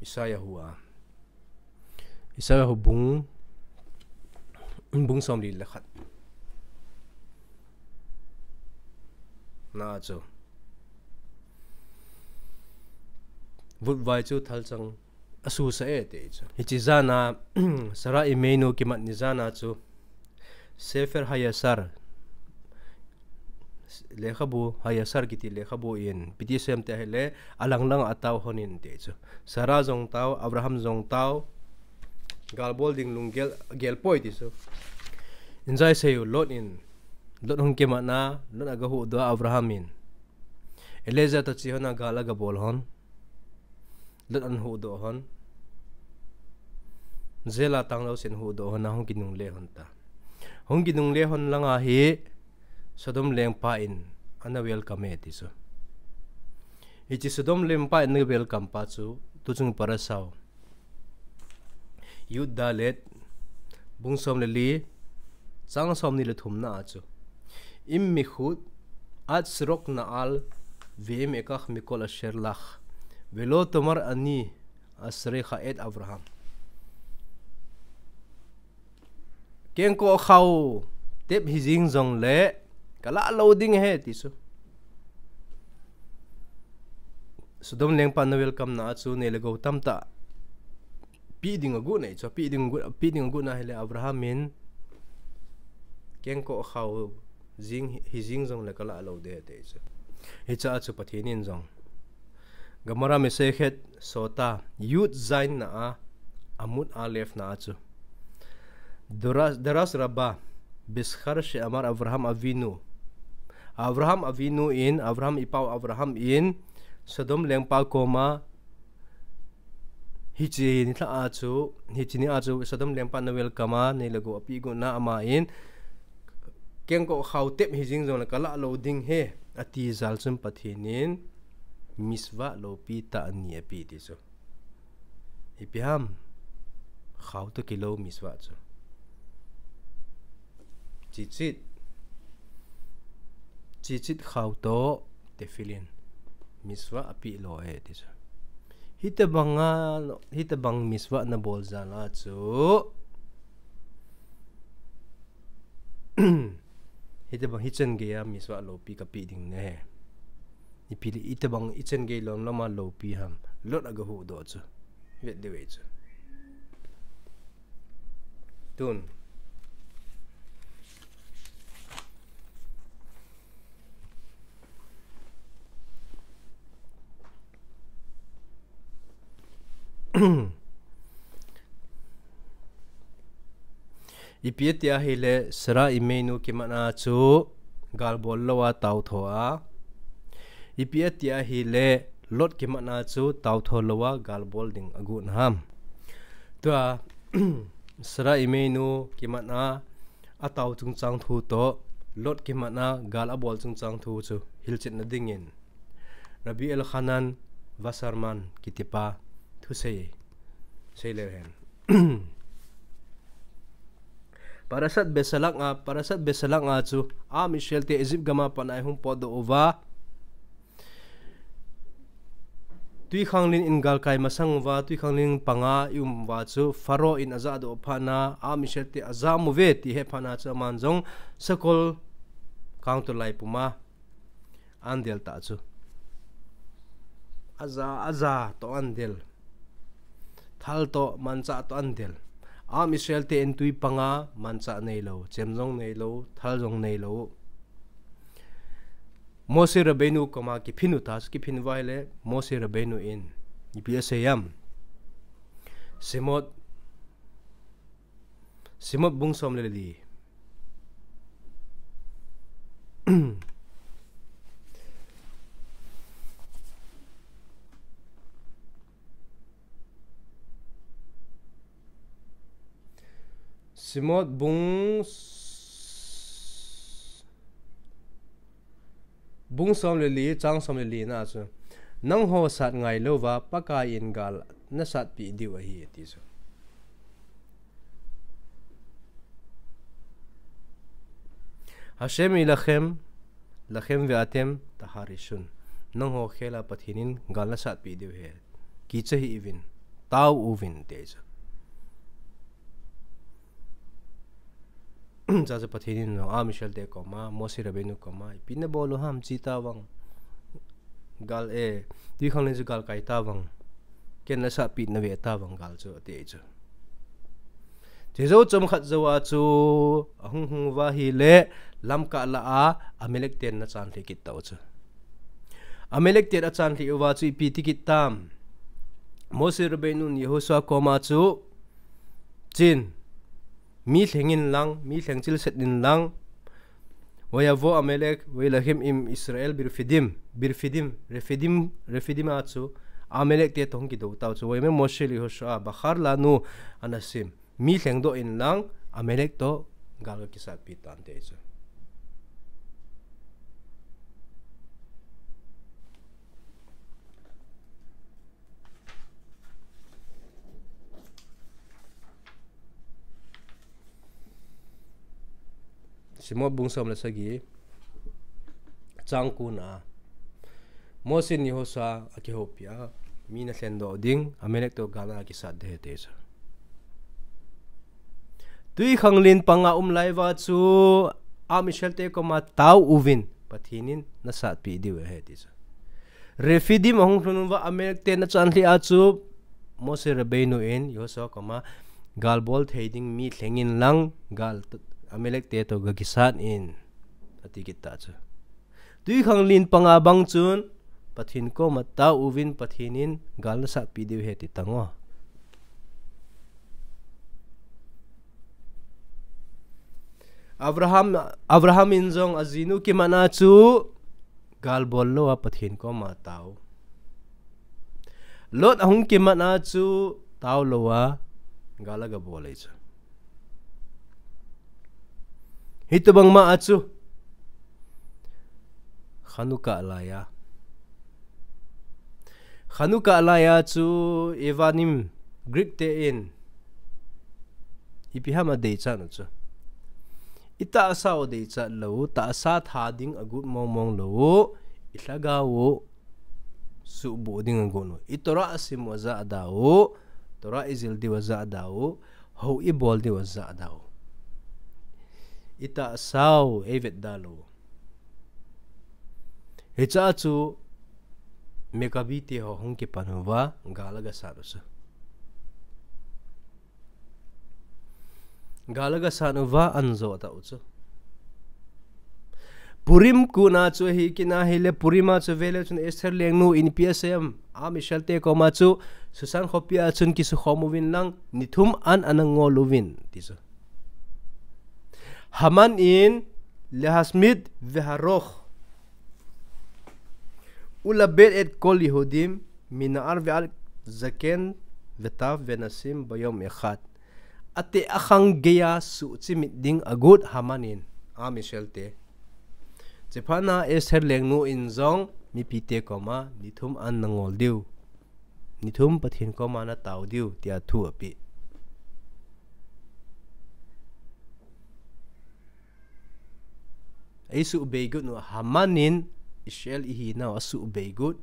Isaiah hu a. Isaiah hu bung, bung somli le khat na chu. Vutvai chu thalchang asusah e ti chu. Hiche jan a, Sarah imeinu kimat ni jan a chu, Sefer Hayashar, lekhabu, Hayashar kiti lekhabu in ipi ti asei em ti ahile, alang lang a atao hon in ti chu. Sarah jong tao, Abraham jong tao, gal bol ding lunggel, gel poi ti chu. Injai sei u, Lot in, Lot hung kimatna, Lot aga huhdoh a Abraham in. Eliezer toh che hon a gal aga bol hon. Lot ana huhdoh hon. Jail a tang jousen huhdoh hon a hung kinungle hon ta. Hung kinungle hon langa hi Sodom lengpa in ana welcome e ti chu. Hiche Sodom lengpa in ana welcome pa chu, tuchung parasha u. Yud Dalet, bung som le li, chang somni le thumna a chu. Im mikhut, at sirok na'al, ve'im ekach mikol asher lach, velo tomar ani asrecha et Avraham. Kengkoh khao tep hijing jongle, kalah lou ding ahi ti chu. Sodom lengpa in ana welcome na a chu, nei le gou tamtah peh ding agot na ahi chu, peh ding agot, peh ding agot na ahile Avraham in kengkoh khao jing, hijing jongle kalah lou ding ahi ti chu. Hiche a chu Pathen in jong Gemara Masechet Sota, Yud Zayin na a, Amud Alef na a chu. Darash, Darash Rabba, Bishar She'amar Avraham Avinu. Avraham Avinu in, Avraham ipau Avraham in, Sodom lengpa koma, hiche ni lha a chu, hiche ni a chu, Sodom lengpa in ana welcome a, nei le gou apeh got na ama in, kengkoh khao tep hijing jongle kalah lou ding ahi, ati jal chun Pathen in, mitzvah loupi tah ni apeh ti chu. Ipi ham, khao toh kilou mitzvah chu. Tzitzit. Tzitzit khao toh tefillin. Mitzvah apeh lou e ti chu. Hitobang a, hitobang mitzvah nabol jal a chu. Hitobang hichan gei a mitzvah loupi kapeh ding ahi. Ipi le, itobang ichan gei lom lom a loupi ham. Lot aga huhdoh chu. Vet diu ahi chu. Tun. Ipi ati ahile, Sarah imeinu kimatna chu gal bol lou a taotho a. Ipi ati ahile, Lot kimatna chu taotho lou a gal bol ding agot na ham. Tua, Sarah imeinu kimatna atao chungchang thu toh, Lot kimatna gal abol chungchang thu chu hilchetna dingin Rabbi Elchanan Wasserman kitipa thusei, seileu hen. Parashat Besalach a, Parashat Besalach a chu, Am Israel te Egypt gam a pat a eihung potdoh uva, Twikhanglen in galkai masang uva, Twikhanglen panga i um uva chu, Pharaoh in ajahdoh phat na, Am Israel te ajam uve ti ahet phat na chu, aman jong sakol kangtolai puma andel ta chu. Aja, aja toh andel. Thal toh, manchah toh andel. Am Israel te in twi panga, manchah neilou, chem jong neilou, thal jong neilou. Moshe Rabbeinu koma kiphin u ta, kiphin uva ahile, Moshe Rabbeinu in ipi asei em? Shemot, Shemot bung som le li. Shemot bung, bung som le li, chang som le li na chu, nangho sat ngailou va, Pakai in gal nasatpeh diu ahi, ati chu. Hashem yilachem lachem ve'atem taharishun. Nangho khel a Pathen in gal nasatpeh diu ahi. Kicha hih uvin, tao uvin, ati chu. Chuche Pathen in jong Am Israel te koma, Moshe Rabbeinu koma, ipi nabol u ham, che tavang. Gal e, twikhanglen chu galkai tavang. Ken nasatpeh nave tavang gal chu, ati chu. Chejou chomkhat jou a chu, ahung hung uva ahile, lamkah lah a, Amalek ten ana chanlhi kit tau chu. Amalek ten achanlhi uva chu ipi ti kit tam? Moshe Rabbeinu in Yehoshua koma chu, chen, mi lheng in lang, mi lheng chilset in lang. ויבא עמלק ויילחם עם ישראל ברפידים, ברפידים, רפידים, רפידים a chu, Amalek te toh hung kidou tau chu, ויאמר משה אל יהושע, בחר לנו אנשים, mi lhengdoh in lang, Amalek toh gal ga kisatpeh tan, ati chu. Shemot bung som le sagi, chang ko na. Moshe in Yehoshua akihoupi a, mi nalhendoh ding, Amalek toh gal a kisat ding ahi, ati chu. Twikhanglen panga um lai uva chu, Am Israel te koma tao uvin, Pathen in nasatpeh diu ahi, ati chu. Refidim ahung lhun uva Amalek ten achanlhi a chu, Moshe Rabbeinu in Yehoshua koma, gal bol thei ding mi lheng in lang, gal t-, Amalek te toh ga kisat in, ati kit ta chu. Twikhanglen panga bang chun, Pathen koma tao uvin, Pathen in gal nasatpeh diu ahi, ati tang o. Abraham, Abraham in jong ajinu kimat a chu gal bol lou a Pathen koma tao. Lot ahung kimat a chu tao lou a gal aga bol ahi chu. Hitobang ma a chu Chanukah lai a. Chanukah lai a chu Evanim Greek te in ipi ham adeichat u chu, itahsa u adeichat lou, tahsa tha ding agot mong mong lou, ilhagao u suhbuh ding agot u, iTorah asim u ajahda u, Torah ijil diu ajahda u, hou ibol diu ajahda u. Itahsa u eivetda lou. Hiche a chu Maccabi te ho hung kipan uva, gal aga sat u chu. Gal aga sat uva, anjo atah u chu. Purim kon a chu ahi kit na ahile, Purim a chu veleu chun Esther lengnu in ipi asei em, Am Israel te koma chu, Susan khopi a chun kisukhom uvin lang, ni thum an ana ngol uvin, ti chu. Haman in, להשמיד והרוג ולאבד את כל היהודים מנער ועד זקן וטף ונשים ביום אחד. Ateh akhang geiya suhchimit ding agot Haman in, Am Israel te. Chuphat na Esther lengnu in jong mipite koma ni thum an nangol diu, ni thum Pathen koma natao diu, tia thu apeh. Eisuhbei got u, Haman in Israel ihinau asuhbei got,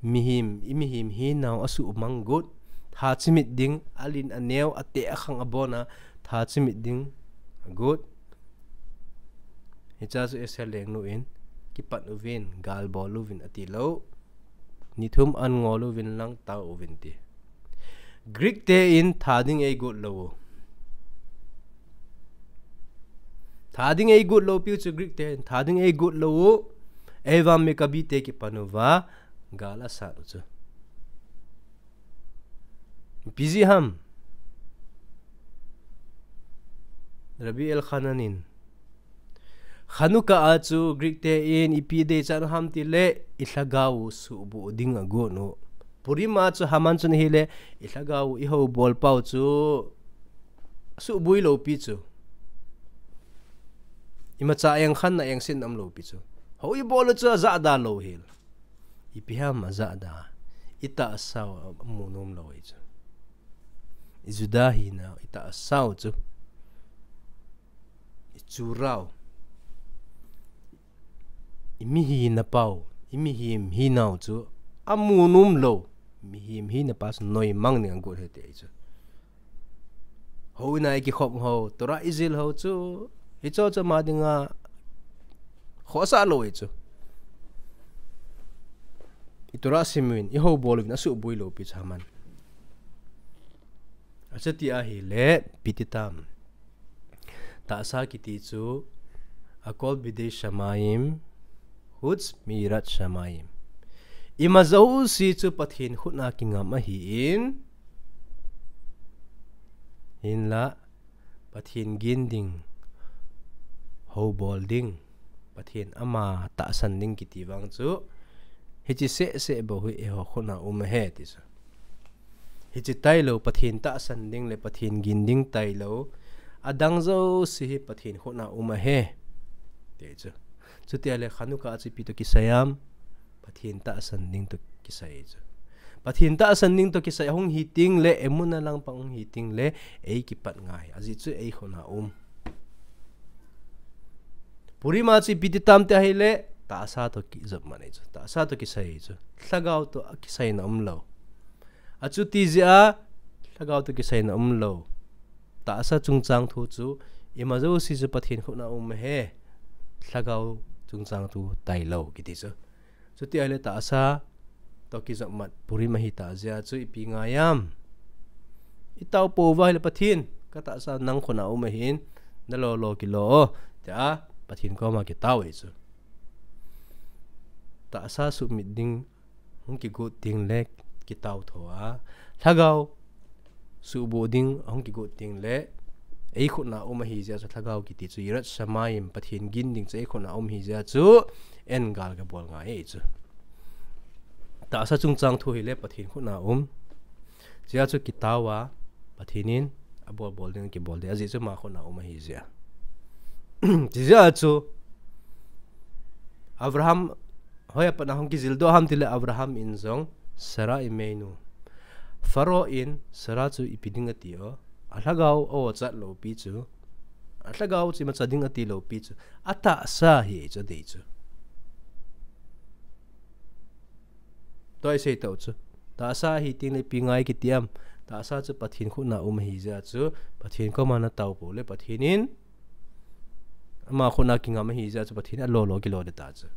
mihem, i mihem hinau asuhmang got, tha chimit ding, alen aneo, ateh akhang abona, tha chimit ding agot. Hichea chu Esther lengnu in, kipan uvin, galbol uvin atilou. Ni thum an ngol uvin lang tao uvin ati. Greek te in tha ding eigot lou u. Tha ding eigot lou piu chu Greek te in tha ding eigot lou u. Eivang Maccabi te kipan uva gal asat u chu. Ipi jeh ham? Rabbi Elchanan in, Chanukah a chu Greek te in ipi deichat u ham tile, ilhagao u suhbuh ding agot u. Purim a chu Haman chun ahile, ilhagao u ihoubol pau chu suhbui lou pi chu. Imacha engkhanna engsetna umlou pi chu. Hou ibol u chu ajahda lou hel. Ipi ham ajahda. Itahsa u amu nom lou hi chu. I Juda hinau, itahsa u chu. Ichurau. I mihem hinau, i mihem hinau chu amu nom lou. Mihem hinau pa chu noimang ding agot ahi ti ahi chu. Houin a ikikhop hou, Torah ijil hou chu, hicho chu ama dinga khohsah lou ahi chu. I Torah sim uvin, ihoubol uvin, asuhbui lou pi chu Haman. Achuti ahile, ipi ti tam. Tahsa kiti chu, הכל בידי שמים חוץ מיראת שמים. Ima jouse chu Pathen khut a kingam ahin, hinla, Pathen gin ding, houbol ding, Pathen ama tahsan ding kiti vang chu, hiche sehseh bou hi eiho khut a um ahi ti chu. Hiche tailou, Pathen tahsan ding le Pathen gin ding tailou, adang jouse hi Pathen khut a um ahi ti chu. Chuti ahile Chanukah a chu ipi toh kisai ham, Pathen tahsan ding toh kisai chu. Pathen tahsan ding toh kisai ahung hi tengle, emunah langpang hung hi tengle, eikipat ngai. Ajeh chu eikhut a um. Purim a chu ipi ti tam ti ahile, tahsa toh kijopmat ahi chu. Tahsa toh kisai ahi chu. Lhagao toh akisaina umlou. Achuti jeh a, lhagao toh kisaina umlou. Tahsa chungchang thu chu, ima jouse chu Pathen khut a um ahi. Lhagao chungchang thu tailou kiti chu. Chuti ahile tahsa toh kijopmat Purim ahitah jeh a chu ipi ngai ham. Itao pouva ahile Pathen, katahsa nang khut a um ahin, nalo lo kilo o, tia Pathen koma kitao ahi chu. Tahsa submit ding hung kigot tengle kitao tho a, lhagao suhbuh ding ahung kigot tengle, eikhut a um ahi jeh a chu lhagao kiti chu יראת שמים, Pathen gin ding chu eikhut a um ahi jeh a chu, eihin gal kabol ngai ahi chu. Tahsa chungchang thu hile Pathen khut a um. Jeh a chu kitao a, Pathen in abolbol ding kibol ding, ajeh chu ama khut a um ahi jeh a. Chujeh a chu, Abraham, hoiya pat a hung kijildoh ham tile Abraham in jong, Sarah imeinu. Pharaoh in Sarah chu ipi ding ati o. Alhagao a ochat lou pi chu. Alhagao chu imacha ding ati lou pi chu. Atahsa hi ahi chu adei chu. Tua isei tau chu. Tahsa hi tengle ipi ngai kiti ham. Tahsa chu Pathen khut a um ahi jeh a chu. Pathen koma natao pou le Pathen in ama khut a kingam ahi jeh a chu Pathen in alo lo kilo ding ta chu.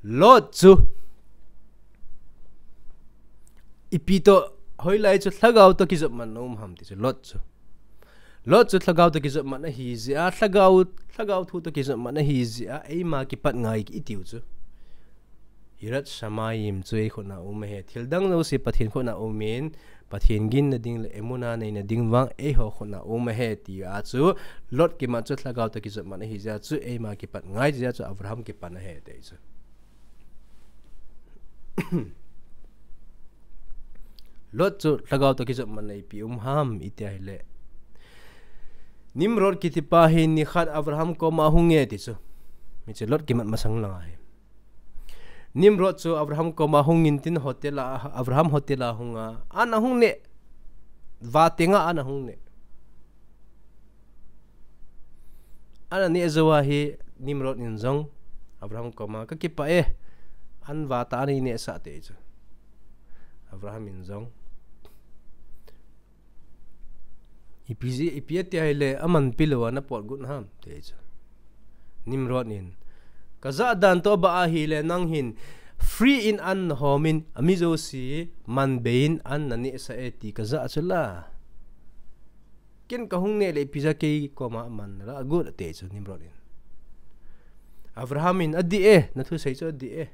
Lot chu. Ipi toh, hoilai chu lhagao toh kijopmat na um ham ti chu Lot chu. Lot chu lhagao toh kijopmat ahi jeh a, lhagao, lhagao thu toh kijopmat ahi jeh a, eima kipat ngai itiu chu. יראת שמים chu eikhut a um ahi. Thil dang jouse Pathen khut a um in, Pathen ginna ding le emunah neina ding vang eiho khut a um ahi tia chu, Lot kimat chu lhagao toh kijopmat ahi jeh a chu, eima kipat ngai jeh a chu, Abraham kipan ahi ti chu. Lot chu lhagao toh kijopmatna ipi um ham iti ahile, Nimrod kitipa hi nikhat Abraham koma ahung e ti chu. Hiche Lot kimat masang langa hi. Nimrod chu Abraham koma hung intin hotel a, Abraham hotel a hung a, an ahung neh. Vah tenga an ahung neh. An aneh jou a hi Nimrod in jong Abraham koma, "Kakipah e, an vah tah a nei nehsah," ati chu. Abraham in jong, "Ipi ji, ipi ati ahile aman pilou a napot got ham?" ati chu. Nimrod in, "Kajah dan toh bah ahile nang hin free in an nahom in, ami jouse man bei in an nanehsah e ti kajah chu la. Ken kahung neh le ipi jeh a kei koma aman nalah got?" ati chu Nimrod in. Abraham in, "Adih e, nathusei chu adih e.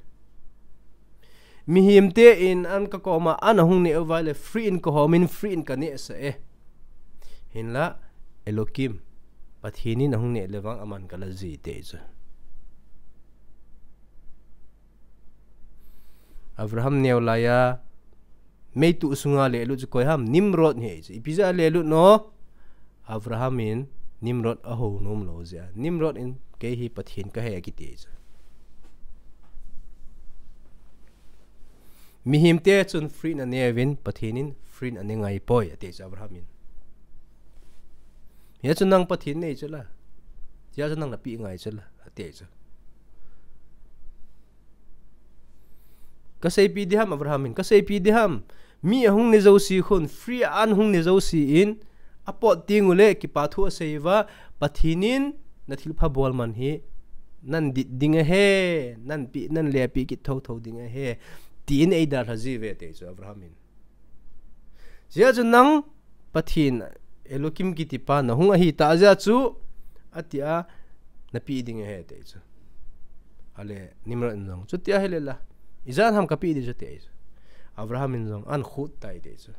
Mihemte in an kakoma an ahung neh uva ahile free in kahom in, free in kanehsah e. Hinlah, Elokim, Pathen in ahung neh le vang aman kala ji," ati chu. Abraham neo laiya meitui sunga lelut chu koi ham? Nimrod ahi chu. Ipi jeh a lelut no? Abraham in Nimrod ahou nom lou jeh a. Nimrod in, "Kei hi Pathen kahi," akiti chu. Mihemte chun free in aneuvin, Pathen in free in ane ngai poi, ati chu Abraham in. "Hijeh chun nang Pathen nei chu la. Hijeh chun nang napeh ngai chu la," ati chu. "Kaseipeh ding ham," Abraham in, "kaseipeh ding ham? Mi ahung ne jouse khun, free a an hung ne jouse in, apot teng ule kipa thu asei uva, Pathen in nathilpha bol man hi nan dit ding ahi, nan pe, nan le pe kit thotho ding ahi, tin eidalha jiuve," ati chu Abraham in. "Hijeh chun nang Pathen, Elokim kiti pa nahung ahi tah jeh chun, ati a, napeh ding ahi," ati chu. Ale Nimrod in jong, "Chuti ahile la, ijat ham kapeh ding chu," ati chu. Abraham in jong, "An khut tai," ati chu.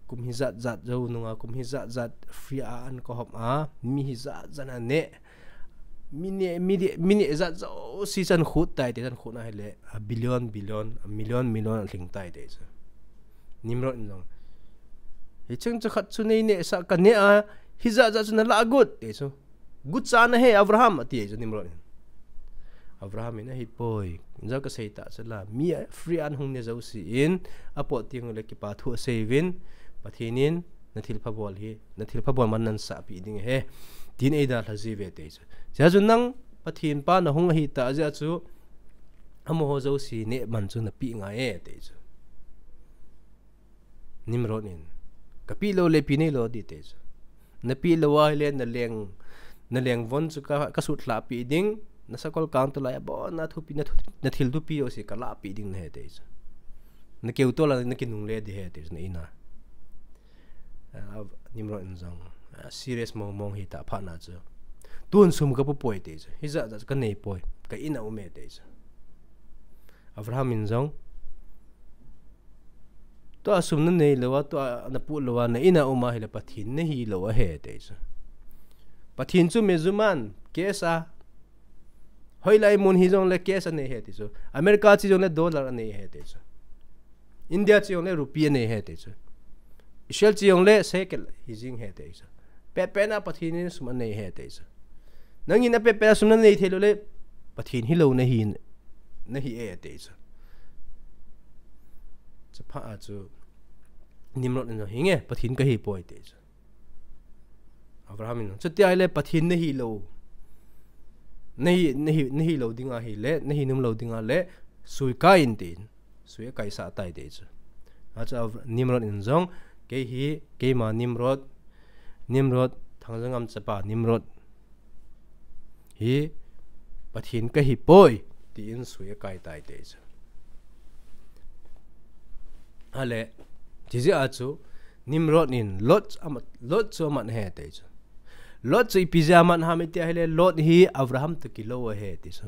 "Kum hijat jat jou nunga, kum hijat jat free a an kahom a, mi hijat jat ane, mi ne, mi ne, mi ne jat jouse chan khut tai," ati, chan khut na ahile, a billion, billion, a million, million alhing tai, ati chu. Nimrod in jong, "Hicheng chu khat chu nei nehsah kaneh a, hijat jat chu nalah got," ati chu. "Guchan ahi Abraham," ati chu Nimrod in. Abraham in, "Ahipoi, ijat kasei tah chu la, mi a free an hung ne jouse in, apot teng ule kipa thu asei uvin, Pathen in nathilpha bol hi, nathilpha bol man nan sahpeh ding ahi, tin eidalha jiuve," ati chu. "Hijeh chun nang Pathen pa nahung ahi tah jeh chun, amaho jouse neh man chu napeh ngai e," ati chu. Nimrod in, "Kapeh lou le ipi neilou ding," ati chu. "Napeh lou ahile naleng, naleng von chu ka, kasutlhah peh ding, nasakol kang tulai a bon nathupi, nathu, nathil thupi jouse kalah peh ding nahi," ati chu. "Nakeu tol a nakinungle ding ahi," ati chu, "na in a." A, Nimrod in jong, a, serious mong mong ahitah phat na chu, "Tun sum kapu poi," ati chu. "Hijat jat chu kanei poi, ka in a um e," ati chu. Abraham in jong, "Tua sum nanei lou a, tua napoh lou a, na in a um ahile Pathen nahilou ahi," ati chu. "Pathen chu measurement, cash a, hoilai mun hijongle cash anei ahi," ati chu. "America che jongle dollar anei ahi," ati chu. "India che jongle rupee anei ahi," ati chu. "Israel che jongle shekel hijing ahi," ati chu. "Pehpeh na Pathen in sum anei ahi," ati chu. "Nangin apehpeh a sum nanei theilou le, Pathen hilou nahi, nahi e," ati chu. Chuphat a chu Nimrod in jong, "Hinge, Pathen kahi poi," ati chu. Abraham in, "Chuti ahile Pathen nahilou, nahi, nahi, nahilou ding ahile, nahi nom lou ding ahile, sui kai in," tin, sui akaisah tai, ati chu. Achu Abra-, Nimrod in jong, "Kei hi, keima Nimrod, Nimrod, Thangjangam chapa Nimrod hi Pathen kahi poi," tin sui akai tai, ati chu. Ale, chujeh a chu Nimrod in Lot ama, Lot chu amat ahi, ati chu. Lot chu ipi jeh a amat ham iti ahile, Lot hi Abraham toh kilou ahi, ati chu.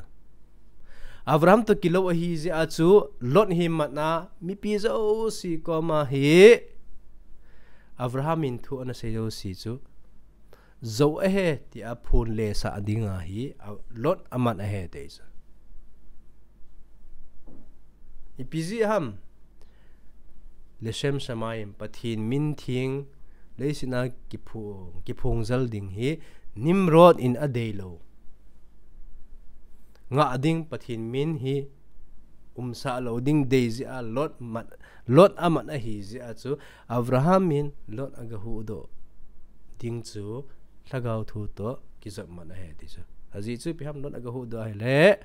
Abraham toh kilou ahi jeh a chu Lot hi amat a, mipi jouse koma hi Abraham in thu ana sei jouse chu jou ahi tia phonlesah dinga hi, a, Lot amat ahi, ati chu. Ipi jeh ham? Leshem Shamayim, Pathen min theng, leiset a kiphong, kiphong jal ding hi Nimrod in adeilou. ngah ding Pathen min hi umsah lou ding dei jeh a Lot mat, Lot amat ahi jeh a chu Abraham in Lot agahuhdoh ding chu lhagao thu toh kijopmat ahi ti chu. Ajeh chu ipi ham, Lot agahuhdoh ahile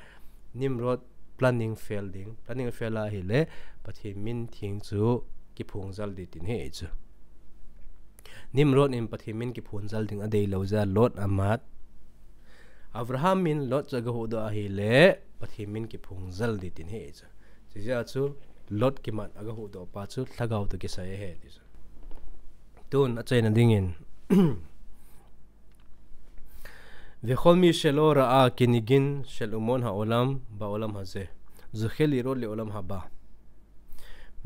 Nimrod planning fail ding, planning fail ahile Pathen min theng chu kiphongjal ding tin ahi chu. Nimrod in Pathen min kiphongjal ding adeilou jeh a Lot amat. Abraham in Lot chu agahuhdoh ahile Pathen min kiphongjal ding tin ahi chu. Chujeh a chu Lot kimat agahuhdoh pa chu lhagao toh kisai ahi ti chu. Tun achaina dingin וכל מי שלא ראה כנגין של אומות העולם בעולם הזה זוכה לראות לעולם הבא.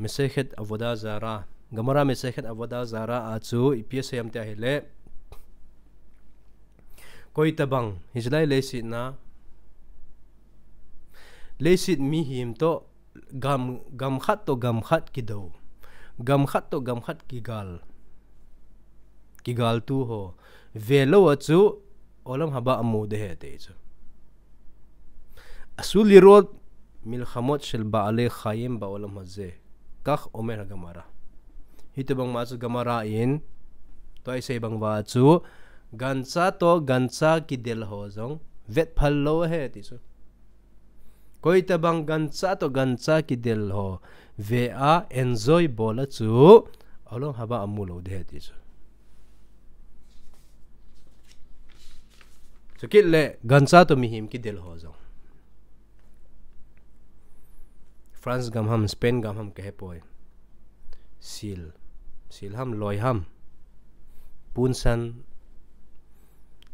Masechet Avodah Zarah, Gemara Masechet Avodah Zarah a chu ipi asei ham ti ahile, koitabang hiche lai leiset a, leiset mihem toh gam, gam khat toh gam khat kidou, gam khat toh gam khat kigal, kigaltu ho velou a chu עולם הבא amu ding ahi ti chu. אסור לראות מלחמות של בעלי חיים בעולם הזה, כך אומר הגמרא. Hitobang ma chu Gemara in tua isei bang uva chu gancha toh gancha kidel ho jong vetphal lou ahi ti chu. Koitabang gancha toh gancha kidel ho ve a enjoy bol a chu עולם הבא amu lou ding ahi ti chu. Chukit le gancha toh mihem kidel ho jong, France gam ham, Spain gam ham kahepoi, sil, sil ham, loi ham, punsan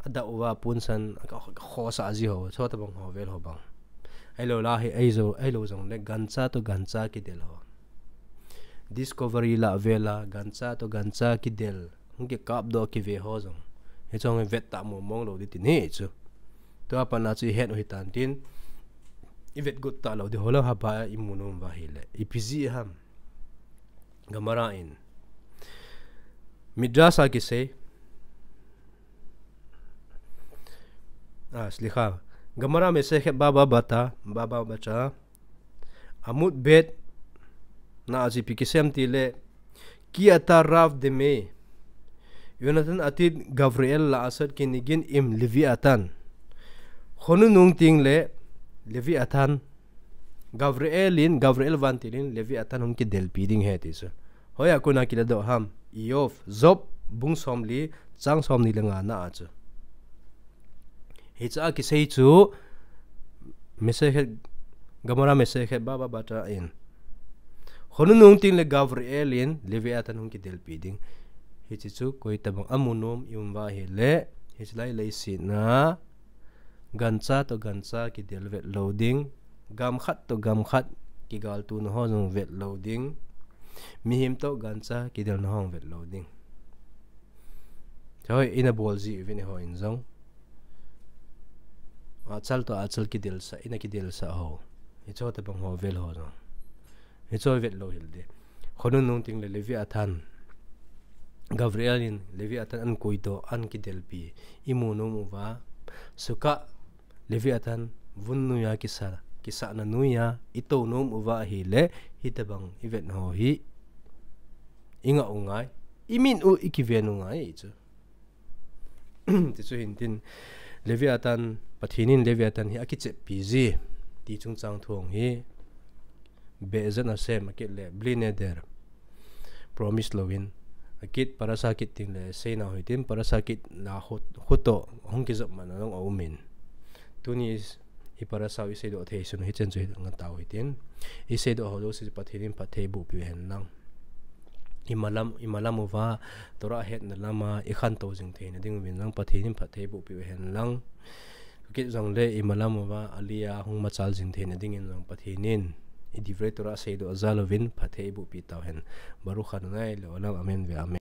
adah uva, punsan akhosa ji ho, chutabang ho vel ho bang, ahilou la hi, ahilou jongle gancha toh gancha kidel ho, Discovery lah vela gancha toh gancha kidel, hung kikapdoh kive ho jong, hiche jong hi vettah mong mong lou ding tin ahi chu. Tua pat a chu ihet u hitan tin, ivet got talou ding, עולם הבא imu nom uva ahile ipi jeh ham. Gemara in, Midrash a kisei, ah, סליחה, Gemara Masechet Baba Batra, Baba Batra, עמוד ב', na a chu ipi kisei ham tile, כי עתה רב דמי יונתן עתיד גבריאל לעשות כנגין עם לוויתן. Khonung nung tengle Leviathan, Gabriel in, Gabriel vantil in Leviathan hung kidelpi ding ahi ti chu. Hoiya kona kiladoh ham? Iyov, Job, bung somli, chang somni le nga na a chu. Hiche a kisei chu Masechet, Gemara Masechet Baba Batra in, khonung nung tengle Gabriel in Leviathan hung kidelpi ding. Hiche chu koitabang amu nom ium uva ahile, hiche lai leiset a gancha toh gancha kidel vet lou ding, gam khat toh gam khat kigaltuna ho jong vet lou ding, mihem toh gancha kidelna ho jong vet lou ding. Choi, ina bol ji uvin eiho in jong, achal toh achal kidelsah, ina kidelsah ho, hicheho tabang ho vel ho jong, hicheho vet lou hel ding. Khonung nung tengle Leviathan, Gabriel in Leviathan an koidoh, an kidelpi imu nom uva, Sukkah, Leviathan vun noiya kisa, kisahna noiya itou nom uva ahile, hitabang ivet ho hi ingah u ngai, imin u ikiven u ngai chu. Tichu hintin, Leviathan, Pathen in Leviathan hi akicheppi ji ti chungchang thu hi, Be'ezrat Hashem akit le bli neder, promise louvin, akit parasha kit tengle seinau hitin, parasha kit na khu, khu toh hung kijopmatna jong aumin. Tuni i parasha u iseidoh thei sun hichen chu hi ngatau hitin, iseidoh ho jouse Pathen in phatthei bohpeh u hen lang, imalam, imalam uva Torah hetna lama ikhantou jing theina ding uvin jong Pathen in phatthei bohpeh u hen lang. Kit jongle imalam uva Aliyah hung machal jing theina dingin jong Pathen in i divrei Torah seidoh jal uvin phatthei bohpeh tau hen. Baruch Adonai le'olam, amen ve'amen.